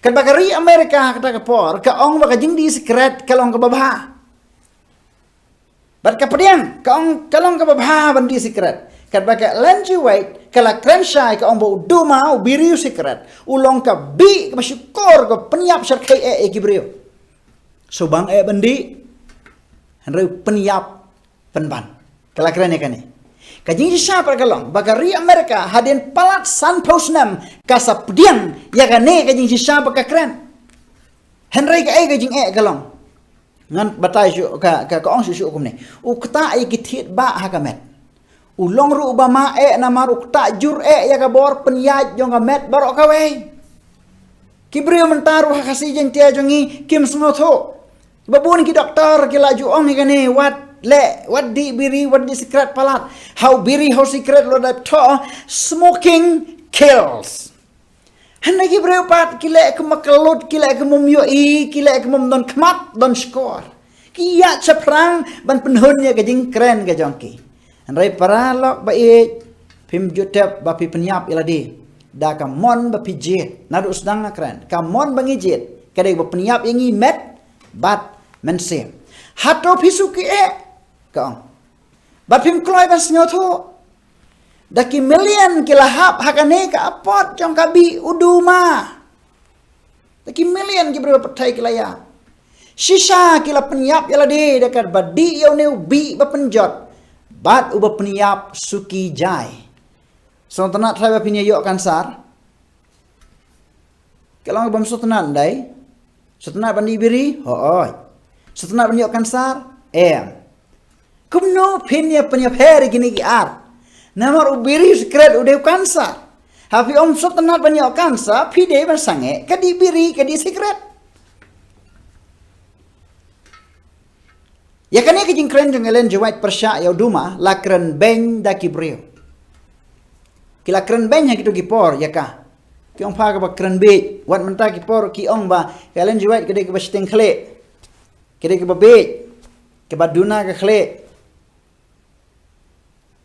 Katba ka ri America ha kata ka por ka ong ba ka jingdih sikret ka long kaba bha. Bad ka pdiang, ka ong ka long kaba bha ban dih sikret. Katba ka Ellen G. White ka la kren shai, ka ong ba u Duma, u biri u sikret, u long ka bih kaba shukor, ka pynïap shyrkhei eh ïa ki briew. Shu bang eh ban dih, hynrei pynïap pynban. Ka la kren ïa kane. Ka jingshisha pat ka long ba ka ri America hadien palat sanphew snem ka sa pdiang ïa kane ka jingshisha ba ka kren. Hynrei kaei ka jingeh ka long? Ngan batai shuh, ka, ka, ka ong shuh shuh kumne. U ktah ïa ki thied bah ha ka met. U long ruh uba mad eh namar u ktah jur eh ïa ka bor pynïaid jong ka met baroh kawei. Ki briew mynta ruh ha Khasi Jaiñtia jong ngi kim sngewthuh. Ba bun ki doktor ki la ju ong ïa kane, wat leh, wat dih biri, wat dih sikret palat. Ha u biri, ha u sikret, lada thoh, smoking kills. Hynrei ki briew pat ki leh kum ka lut, ki leh kum ym ïohi, ki leh kum ym don khmat don shkor. Ki ïaid shaphrang ban pynhun ïa ka jingkren ka jong ki. Hynrei paralok ba ïeit, phim ju tip ba phi pynïap ïa lade da ka mon ba phi jied. Naduh sdang nga kren, ka mon ba ngi jied ka dei ba pynïap ïa ngi met bad mynsiem. Hato phi suki eh? Ka ong. Bad phim kloi ban sngewthuh. Da ki million ki la hap ha kane ka apot jong ka bih u Duma. Da ki million ki briew pyrthei ki la ïap. Shisha ki la pynïap ïa lade da kaba dih ïa une u bih ba pynjot bad uba pynïap suki jai. Sngewtynnat trai ba phin ïoh kansar. Ka long bym sngewtynnat ndai. Sngewtynnat ban dih biri? Hooid. Sngewtynnat ban ïoh kansar? Em. Kumno phin ïa pynïapher ïa kine ki ar? Namar u biri u sikret u dei u kansar. Ha phi ym sngewtynnat ban ïoh kansar, phi dei ban sangeh ka dih biri, ka dih sikret. Ïa kane ka jingkren jong Ellen G. White pyrshah ïa u Duma la kren beiñ da ki briew. Ki la kren beiñ ha kito ki por ïa ka. Ki ong pha kaba kren bieit, wat mynta ki por ki ong ba ka Ellen G. White ka dei kaba shiteng khlieh, ka dei kaba bieit, kaba duna ka khlieh.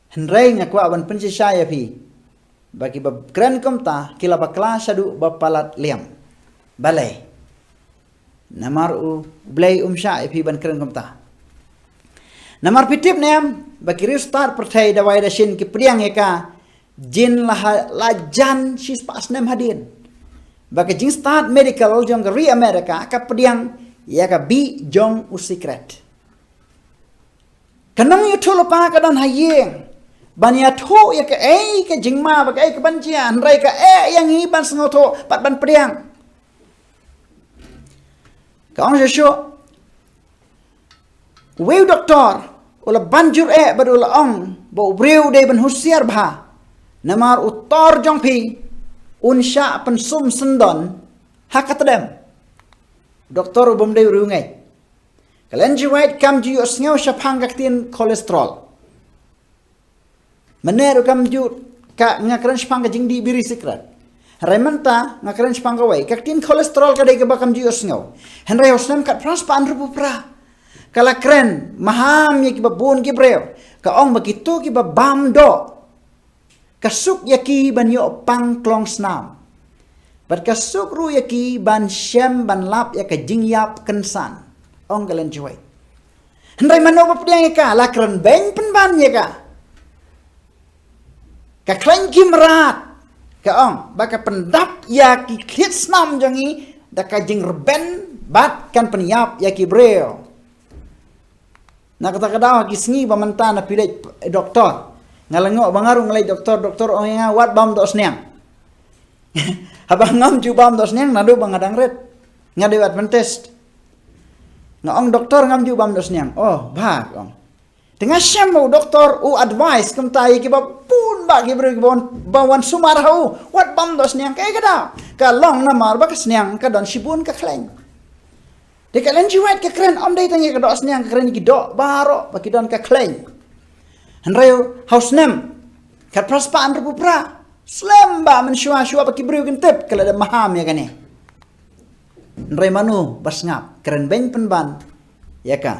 Hynrei nga kwah ban pynshisha ïa phi ba kiba kren kumta ki la bakla shaduh ba palat liam. Balei? Namar u Blei um shah ïa phi ban kren kumta. Namar phi tip ne em ba ki riewstad pyrthei dawai dashin ki pdiang ïa ka jin la ha-, la jan shispah snem hadien. Ba ka jingstad medical jong ka ri America ka pdiang ïa ka bih jong u sikret. Ka nongïathuhlypa ka don ha ïing ban ïathuh ïa kaei ka jingma bad kaei kaban jia, hynrei ka eh ïa ngi ban sngewthuh bad ban pdiang. Ka ong shuh shuh, uwei u doktor u la ban jur eh bad u la ong ba u briew u dei ban husiar bha, namar u tor jong phi un shah pynsum syndon ha ka tdem. Doktor u bym dei u riewngeit. Ka Ellen G. White kam ju ïohsngew shaphang ka ktien cholesterol. Mynne ruh kam ju ka nga kren shaphang ka jingdih biri sikret. Hynrei mynta nga kren shaphang kawei. Ka ktien cholesterol ka dei kaba kam ju ïohsngew. Hynrei ha u snem khatphra spah hynriewphew phra, ka la kren maham ïa kiba bun ki briew. Ka ong ba kito kiba bam doh, ka suk ïa ki ban ïoh pang klong snam. Bad ka suk ruh ïa ki ban shem ban lap ïa ka jingïap kynsan, ong ka Ellen G. White. Hynrei mano ba pdiang ïa ka, la kren beiñ pynban ïa ka. Ka khleiñ ki mrad, ka ong, ba ka pyndap ïa ki thied snam jong ngi da ka jingrben bad kan pynïap ïa ki briew. Na kata ka daw ha ki sngi ba mynta nga phi leit doktor. Nga la ngop ba nga ruh nga leit doktor, doktor ong ïa nga wat bam doh sniang. Haba ngam ju bam doh sniang naduh ba nga dang rit. Nga dei Adventist. Nga ong doktor ngam ju bam doh sniang. Oh, bha, ong. Te nga shem u doktor u advice kumta ïa kiba bun bah ki briew kiba wan, ba wan sumar ha u. Wat bam doh sniang, kaei ka daw? Ka long namar ba ka sniang ka don shibun ka khleiñ. Te ka Ellen G. White ka kren ym dei tang ïa ka doh sniang, ka kren ïa ki doh baroh ba ki don ka khleiñ. Hynrei ha u snem khatphra spah hynriewphew phra, slem bha mynshuwa shuwa ba ki briew kin tip, ka la dep maham ïa kane. Hynrei mano ba sngap, kren beiñ pynban ïa ka.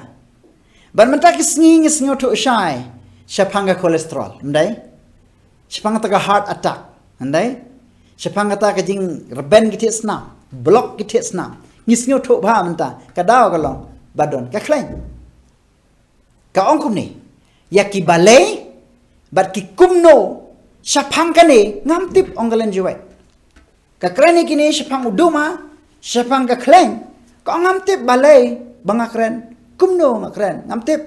Bad mynta ki sngi ngi sngewthuh shai shaphang ka cholesterol, ym dei? Shaphang kata ka heart attack, ym dei? Shaphang kata ka jingrben ki thied snam, block ki thied snam. Ngi sngewthuh bha mynta, ka daw ka long ba don ka khleiñ. Ka ong kumne, ïa ki balei bad ki kumno shaphang kane ngam tip, ong ka Ellen G. White. Ka kren ïa kine shaphang u duma, shaphang ka khleiñ, ka ong ngam tip balei ba nga kren, kumno nga kren, ngam tip.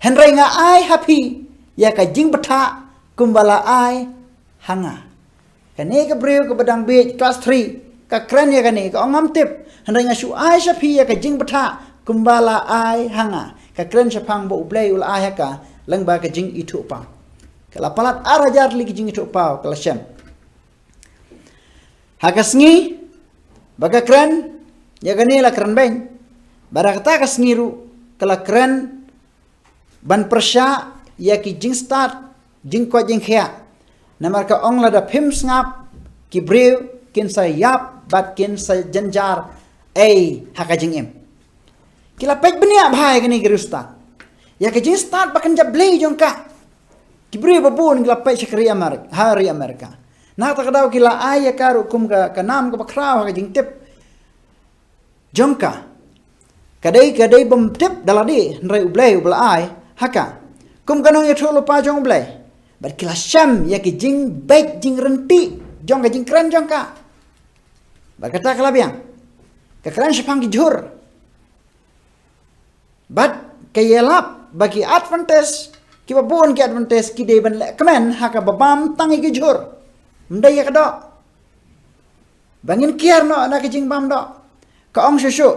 Hynrei nga ai ha phi ïa ka jingbthah kumba la ai ha nga. Kane ka briew kaba dang bieit klas three, ka kren ïa kane, ka ong ngam tip. Hynrei nga shu ai sha phi ïa ka jingbthah kumba la ai ha nga. Ka kren shaphang ba U Blei u la ai ha ka lyngba ka jingithuhpaw. Ka la palat ar hajar tylli ki jingithuhpaw ka la shem. Ha ka sngi ba ka kren ïa kane la kren beiñ. Bad ha kata ka sngi ruh ka la kren ban pyrshah ïa ki jingstad, jingkoit jingkhiah. Namar ka ong lada phim sngap, ki briew kin sa ïap bad kin sa jynjar ei ha ka jingim. Ki la peit bniah bha ïa kane ki riewstad, ïa ka jingstad ba kynja blei jong ka. Ki briew ba bun ki la peit sha ka ri Amerika, ha ri Amerika. Na kata ka daw ki la ai ïa ka ruh kum ka, ka nam kaba khraw ha ka jingtip jong ka. Ka dei, ka dei bym tip da lade, hynrei U Blei uba la ai ha ka. Kum ka nongïathuhlypa jong U Blei. Bad ki la shem ïa ki jingbeit jingryntih jong ka jingkren jong ka. Bad kata ka la biang. Ka kren shaphang ki jhur. Bad ka ïalap ba ki Adventist, kiba bun ki Adventist ki dei ban leh kmen ha kaba bam tang ïa ki jhur. Ym dei ïa ka doh. Ba ngin kiar noh na ka jingbam doh. Ka ong shuh shuh.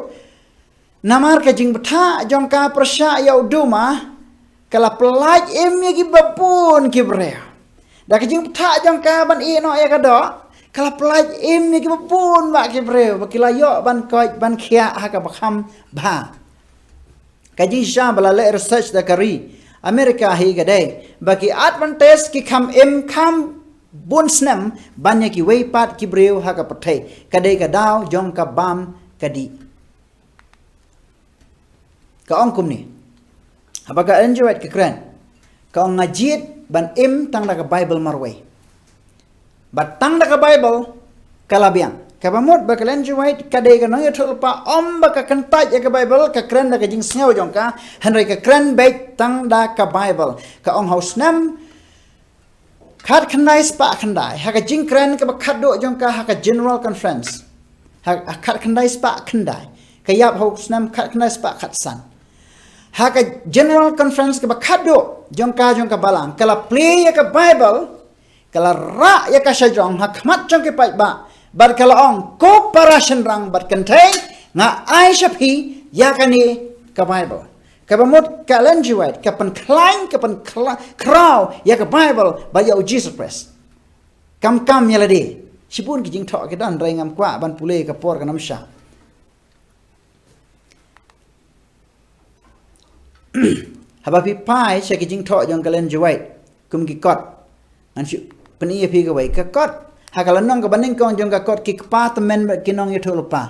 Namar ka jingbthah jong ka pyrshah ïa u duma, ka la pyllait im ïa kiba bun ki briew. Da ka jingbthah jong ka ban ïeh noh ïa ka doh, ka la pyllait im ïa kiba bun bah ki briew, ba ki la ïoh ban koit ban khiah ha kaba kham bha. Ka jingshisha ba la leh research da ka ri Amerika hi ka dei ba ki Adventist ki kham im kham bun snem ban ïa kiwei pat ki briew ha ka pyrthei. Ka dei ka daw jong ka bam ka dih. Ka ong kumne. Haba ka Ellen G. White ka kren, ka ong nga jied ban im tang da ka Baibl marwei. Bad tang da ka Baibl ka la biang. Kaba mut ba ka Ellen G. White ka dei ka nongïathuhlypa, ym ba ka kyntait ïa ka Baibl, ka kren da ka jingsngew jong ka, hynrei ka kren beit tang da ka Baibl. Ka ong ha u snem khatkhyndai spah khyndai, ha ka jingkren kaba khatduh jong ka ha ka General Conference. Ha, ha khatkhyndai spah khyndai. Ka ïap ha u snem khatkhyndai spah khatsan. Ha ka General Conference kaba khatduh jong ka, jong ka balang, ka la plie ïa ka Baibl, ka la rah ïa ka shajrong ha khmat jong ki paidbah, bad ka la ong, ko para shynrang bad kynthei, nga ai sha phi ïa kane ka Baibl. Kaba mut ka Ellen G. White ka pynkhlaiñ, ka pynkhla-, khraw ïa ka Baibl bad ïa u Jisu Khrist. Kam kam ïa lade. Shibun ki jingthoh ki don, hynrei ngam kwah ban pule, ka por ka nym shah. Haba phi phai sha ki jingthoh jong ka Ellen G. White kum ki kot, ngan shu pyni ïa phi kawei ka kot. Ha ka lynnong kaba nyngkong jong ka kot, ki kpa tymmen bad ki nongïathuhlypa,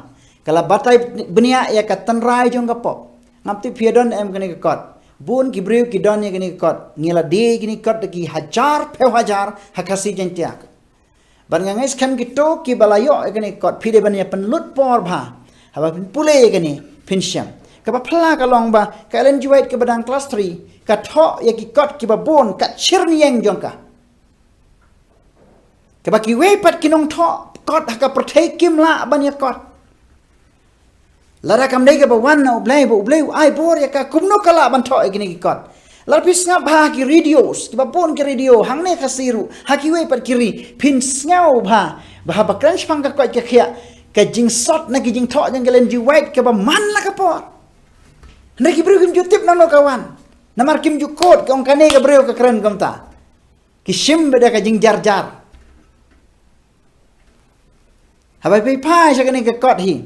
ka la batai bniah ïa ka tynrai jong ka pop. Ngam tip phi ïa don em kane ka kot. Bun ki briew ki don ïa kane ka kot. Ngi la die ïa kane ka kot da ki hajar phew hajar ha Khasi Jaiñtia. Bad nga ngeit skhem kito kiba la ïoh ïa kane ka kot, phi dei ban ïa pynlut por bha. Haba phin pule ïa kane, phin shem. Kaba phylla ka long ba ka Ellen G. White kaba dang klas three, ka thoh ïa ki kot kiba bun kat shyrngiang jong ka. Kaba kiwei pat ki nongthoh kot ha ka pyrthei kim lah ban ïa kot. Lada kam dei kaba wan na U Blei, ba U Blei u ai bor ïa ka, kumno ka lah ban thoh ïa kine ki kot? Lada phi sngap ha ki radios, kiba bun ki radio hangne Khasi ruh, ha kiwei pat ki ri, phin sngew bha ba haba kren shaphang ka koit ka khiah, ka jingsot na ki jingthoh jong ka Ellen G. White kaba man la ka por. Hynrei ki briew kim ju tip nangno ka wan. Namar kim ju kot, ka ong kane ka briew ka kren kumta. Ki shim bad da ka jingjarjar. Haba phi phai sha kane ka kot hi,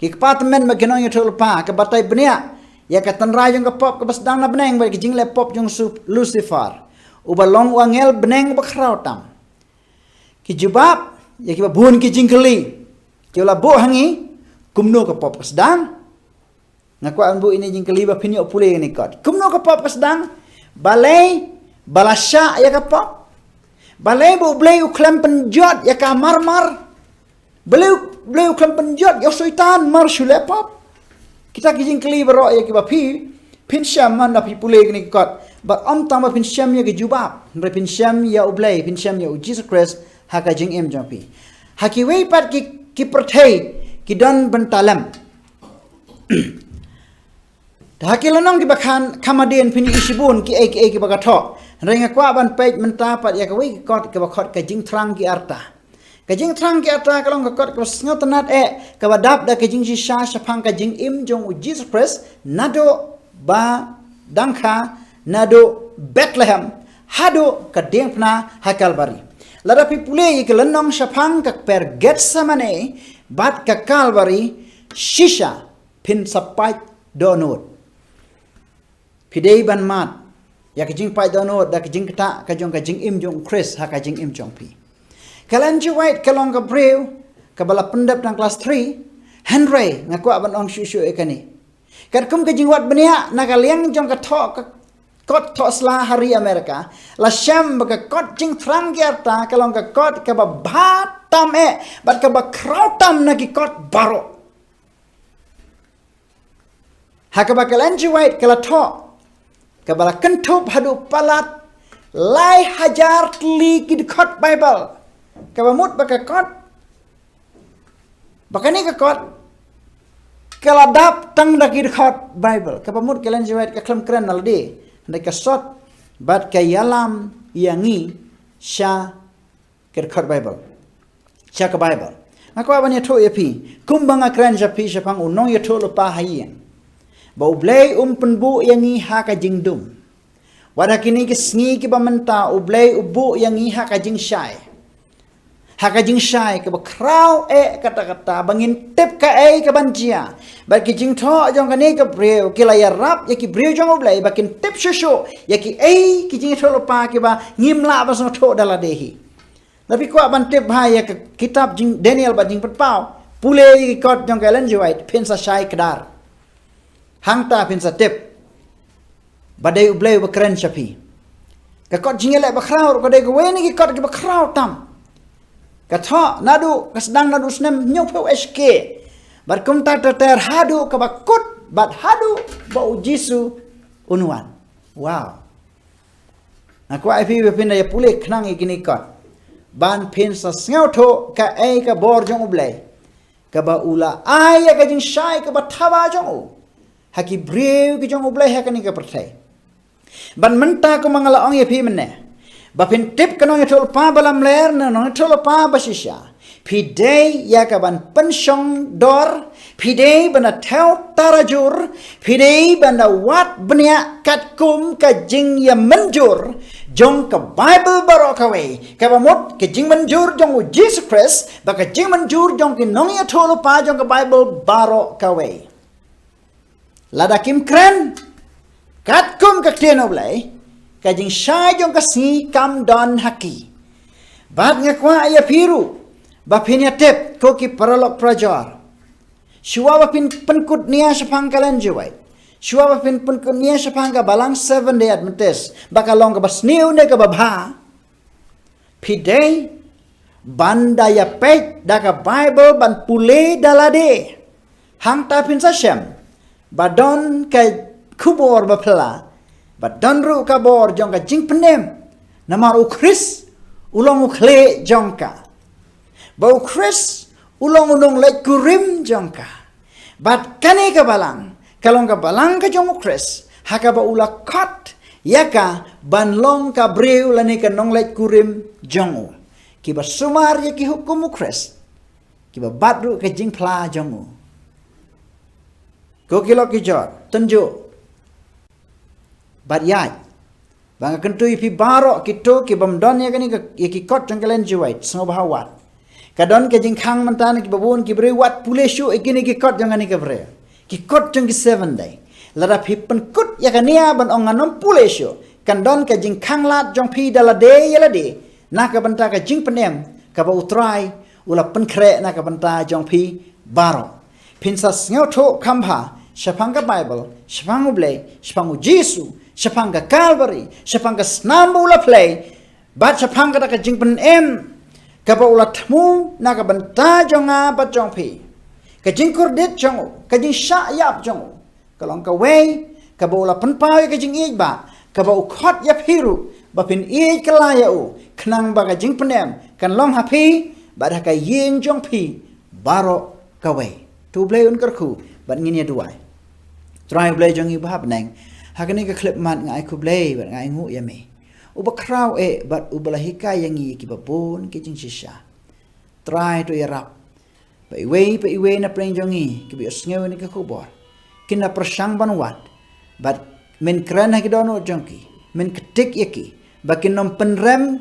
ki kpa tymmen bad ki nongïathuhlypa, ka batai bniah ïa ka tynrai jong ka pop kaba sdang na bneng bad ka jingleh pop jong u Lucifer, uba long u angel bneng uba khraw tam. Ki jubab ïa kiba bun ki jingkylli, kiba la buh ha ngi, kumno ka pop ka sdang? Nga kwah ban buh ine i jingkylli ba phin ïoh pule ïa kane ka kot. Kumno ka pop ka sdang? Balei ba la shah ïa ka pop? Balei ba U Blei u khlem pynjot ïa ka marmar? Balei U Blei u khlem pynjot ïa u Soitan mar shu leh pop? Kita ki jingkylli baroh ïa kiba phi, phin shem man la phi pule ïa kane ka kot. Bad ym tang ba phin shem ïa ki jubab, hynrei phin shem ïa U Blei, phin shem ïa U Jisu Khrist ha ka jingim jong phi. Ha kiwei pat ki, ki pyrthei ki don bynta lem. Te ha ki lynnong kiba kham, kham hadien phin ïohi shibun kiei kiei kiba ka thoh. Hynrei nga kwah ban peit mynta pat ïa kawei ka kot kaba khot ka jingthrang ki arta. Ka jingthrang ki arta ka long ka kot kaba sngewtynnad eh, kaba dap da ka jingshisha shaphang ka jingim jong U Jisu Khrist, naduh ba dang kha, naduh Bethlehem haduh ka diengphna ha Kalbari. Lada phi pule ïa ka lynnong shaphang ka kper Gethsemane bad ka Kalbari, shisha phin sa pait dohnud. Phi dei ban mad ïa ka jingpait dohnud da ka jingktah ka jong ka jingim jong U Khrist ha ka jingim jong phi. Ka Ellen G. White ka long ka briew kaba la pyndep tang klas three, hynrei nga kwah ban ong shuh shuh ïa kane. Katkum ka jingwad bniah na ka liang jong ka thoh ka kot thoh sla ha ri Amerika, la shem ba ka kot jingthrang ki arta ka long ka kot kaba bha tam eh bad kaba khraw tam na ki kot baroh. Ha kaba ka Ellen G. White ka la thoh, kaba la kynthup haduh palat lai hajar tylli ki dkhot Baibl. Kaba mut ba ka kot, ba kane ka kot ka la dap tang da ki dkhot Baibl. Kaba mut ka Ellen G. White ka khlem kren na lade, hynrei ka sot bad ka ïalam ïa ngi sha ka dkhot Baibl, sha ka Baibl. Nga kwah ban ïathuh ïa phi, kumba nga kren sha phi shaphang u nongïathuhlypa ha ïing, ba U Blei um pynbuh ïa ngi ha ka jingdum. Wat ha kine ki sngi kiba mynta U Blei u buh ïa ngi ha ka jingshai. Ha ka jingshai kaba khraw eh katta katta, ba ngin tip kaei kaban jia. Bad ki jingthoh jong kane ka briew ki la ïarap ïa ki briew jong U Blei ba kin tip shuh shuh ïa kiei ki jingïathuhlypa kiba ngim lah ban sngewthuh da lade hi. Lada phi kwah ban tip bha ïa ka kitab jong Daniel bad Jingpynpaw, pule ïa ki kot jong ka Ellen G. White, phin sa shai kdar. Hangta phin sa tip ba dei U Blei uba kren sha phi. Ka kot Jingïaleh Bakhraw ruh ka dei kawei na ki kot kiba khraw tam. Ka thoh naduh, ka sdang naduh snem hynñiewphew H K, bad kumta ter ter haduh kaba kut bad haduh ba U Jisu un wan. Wow. Nga kwah ïa phi ba phin da ïa pule khnang ïa kine ki kot, ban phin sa sngewthuh kaei ka bor jong U Blei kaba u la ai ïa ka jingshai kaba thaba jong u ha ki briew ki jong U Blei ha kane ka pyrthei. Bad mynta kumba nga la ong ïa phi mynne, ba phin tip ka nongïathuhlypa ba lamler ne nongïathuhlypa ba shisha, phi dei ïa kaban pynshong dor, phi dei ban da thew tarajur, phi dei ban da wad bniah katkum ka jingïamynjur jong ka Baibl baroh kawei, kaba mut ka jingmynjur jong U Jisu Khrist bad ka jingmynjur jong ki nongïathuhlypa jong ka Baibl baroh kawei. Lada kim kren, Katkum ka ktien U Blei, ka jingshai jong ka sngi kam don ha ki. Bad nga kwah ïa phi ruh ba phin ïa tip, ko ki paralok parajor. Shuwa ba phin pynkut nia shaphang ka Ellen G. White, shuwa ba phin pynkut nia shaphang ka Balang Seventh Day Adventist ba ka long kaba sniew ne kaba bha, phi dei ban da ïa peit da ka Baibl, ban pule da lade. Hangta phin sa shem ba don ka khubor ba phylla, ba don ruh ka bor jong ka jingpynim. Namar U Khrist u long u khlieh jong ka, ba U Khrist u long u nongleit-kurim jong ka. Bad kane ka balang ka long ka balang ka jong U Khrist, ha kaba u la khot ïa ka ban long ka briew lane ka nongleit-kurim jong u. Kiba sumar ïa ki hukum U Khrist, kiba bat ruh ka jingphla jong u. Ko ki lok ki jor, tynjuh bad ïaid. Ba nga kyntu ïa phi baroh kito ki bym don ïa kane ka, ïa ki kot jong ka Ellen G. White, sngewbha wad. Ka don ka jingkhang mynta na kiba bun ki briew, wat pule shuh ïa kine ki kot jong kane ka briew, ki kot jong ki Seventh Day. Lada phi pynkut ïa kane ban ong ngan ym pule shuh, kan don ka jingkhang lad jong phi da lade ïa lade na ka bynta ka jingpynim kaba U Trai u la pynkhreh na ka bynta jong phi baroh. Phin sa sngewthuh kham bha shaphang ka Baibl, shaphang U Blei, shaphang U Jisu, shaphang ka Kalbari, shaphang ka snam ba u la plie, bad shaphang kata ka jingpynim kaba u la thmu na ka bynta jong nga bad jong phi. Ka jingkordit jong u, ka jingshah ïap jong u, ka long kawei kaba u la pynpaw ïa ka jingïeit, ba kaba u khot ïa phi ruh ba phin ïeit kylla ïa u, khnang ba ka jingpynim kan long ha phi bad ha ka ïing jong phi baroh kawei. To U Blei un kyrkhu bad ngin ïa duwai. Trai U Blei jong ngi ba ha bneng, ha kane ka khyllipmat nga ai khublei bad nga ainguh ïa me, uba khraw eh bad uba la hikai ïa ngi kiba bun ki jingshisha. Trai, to ïarap ba iwei pa iwei na pdeng jong ngi kiba ïohsngew ïa kane ka khubor, kin da pyrshang ban wad, bad men kren ha ki dohnud jong ki, men ktik ïa ki ba kin ym pynrem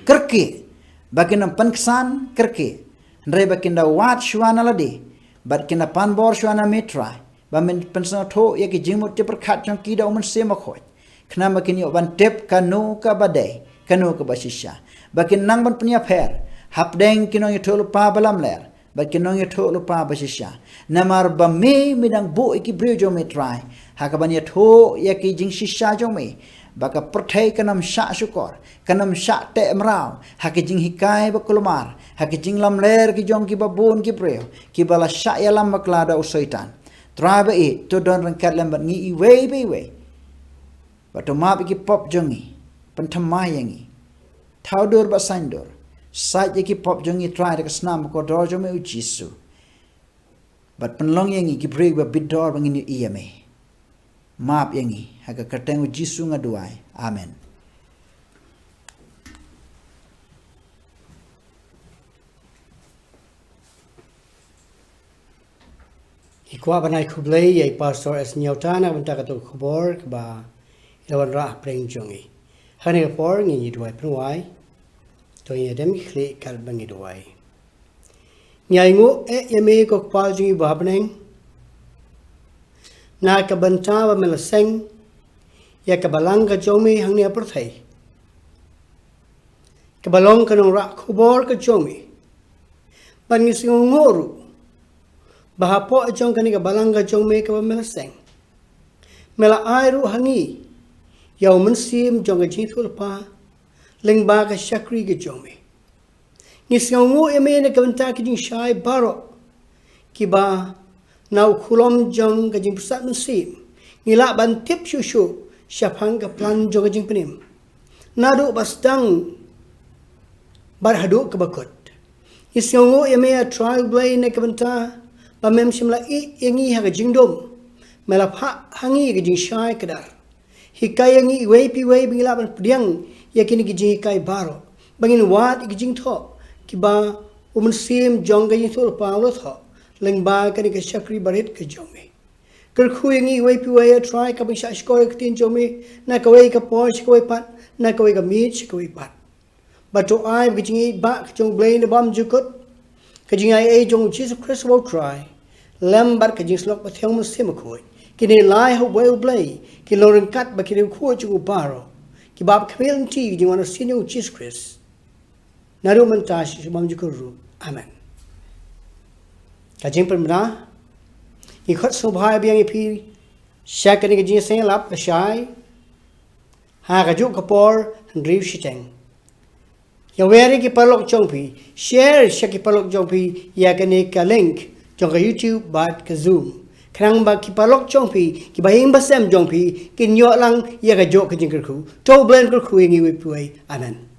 kyrkieh, ba kin ym pynksan kyrkieh, hynrei ba kin da wad shuwa na lade bad kin da pan bor shuwa na me Trai, ba men pynsngewthuh ïa ki jingmut jingpyrkhat jong ki da U Mynsiem Bakhuid, khnang ba kin ïoh ban tip kano kaba dei, kano kaba shisha, ba kin nang ban pynïapher hapdeng ki nongïathuhlypa ba lamler bad ki nongïathuhlypa ba shisha. Namar ba me, me dang buh ïa ki briew jong me Trai ha kaban ïathuh ïa ki jingshisha jong me, ba ka pyrthei kan ym shah shukor, kan ym shah teh mraw ha ki jinghikai ba kulmar, ha ki jinglamler ki jong kiba bun ki briew kiba la shah ïalam bakla da u Soitan. Trai ba ïeit, to don ryngkat lem bad ngi iwei pa iwei, bad to map ïa ki pop jong ngi, pynthymmai ïa ngi, thaw dur bad saiñdur. Sait ïa ki pop jong ngi Trai da ka snam kordor jong me U Jisu, bad pynlong ïa ngi ki briew ba bit dor ba ngin ïohi ïa me. Map ïa ngi, ha ka kyrteng U Jisu nga duwai. Amen. Ngi kwah ban ai khublei ïa i Pastor S Nyota na ka bynta kato ka khubor kaba i la wanrah hapdeng jong ngi. Ha kane ka por ngin ïa duwai pynwai. To ngin ïa dem ki khlieh katba ngi duwai. Ngi ainguh eh ïa me ko Kpa jong ngi ba ha bneng, na ka bynta ba me la seng ïa ka balang ka jong me hangne ha pyrthei, kaba long ka nongrah khubor ka jong me. Bad ngi sngewnguh ruh ba hapoh jong kane ka balang ka jong me kaba me la seng, me la ai ruh ha ngi ïa u mynsiem jong ka jingïathuhlypa lyngba ka shakri ka jong me. Ngi sngewnguh ïa me na ka bynta ki jingshai baroh kiba na u khulom jong ka jingpyrsad mynsiem ngi lah ban tip shuh shuh shaphang ka plan jong ka jingpynim, naduh ba sdang bad haduh kaba kut. Ngi sngewnguh ïa me, A Trai U Blei, na ka bynta ba mem shym la ïeit ïa ngi ha ka jingdum. Me la phah ha ngi ka jingshai kdar. Hikai ïa ngi iwei pa iwei ba ngi lah ban pdiang ïa kine ki jinghikai baroh, ba ngin wad ïa ki jingthoh kiba u mynsiem jong ka jingïathuhlypa u la thoh lyngba kane ka shakri barit ka jong me. Kyrkhu ïa ngi iwei pa iwei, A Trai, kaban shah shkor ïa ka ktien jong me na kawei ka por sha kawei pat, na kawei ka miet sha kawei pat. Bad to ai ba ka jingïeit ba ka jong U Blei uba bymjukut, ka jingaiei jong U Jisu Khrist uba U Trai, lem bad ka jingsyllok bathiang U Mynsiem Bakhuid Kine lai ha uwei U Blei ki long ryngkat bad ki riewkhuid jong u baroh, kiba ap khmih lynti ha ka jingwan arsien jong u Jisu Khrist, naduh mynta sha u bymjukut ruh. Amen. Ka jingpynbna. Ngi khot sngewbha biang ïa phi sha kane ka jingïaseng ïalap lashai ha kajuh ka por hynriew shiteng. Ïawer ïa ki paralok jong phi, share sha ki paralok jong phi ïa kane ka link jong ka YouTube bad ka Zoom, khnang ba ki paralok jong phi, ki bahaïing bahasem jong phi kin ïoh lang ïa kajuh ka jingkyrkhu. To U Blei un kyrkhu ïa ngi uwei pa uwei. Amen.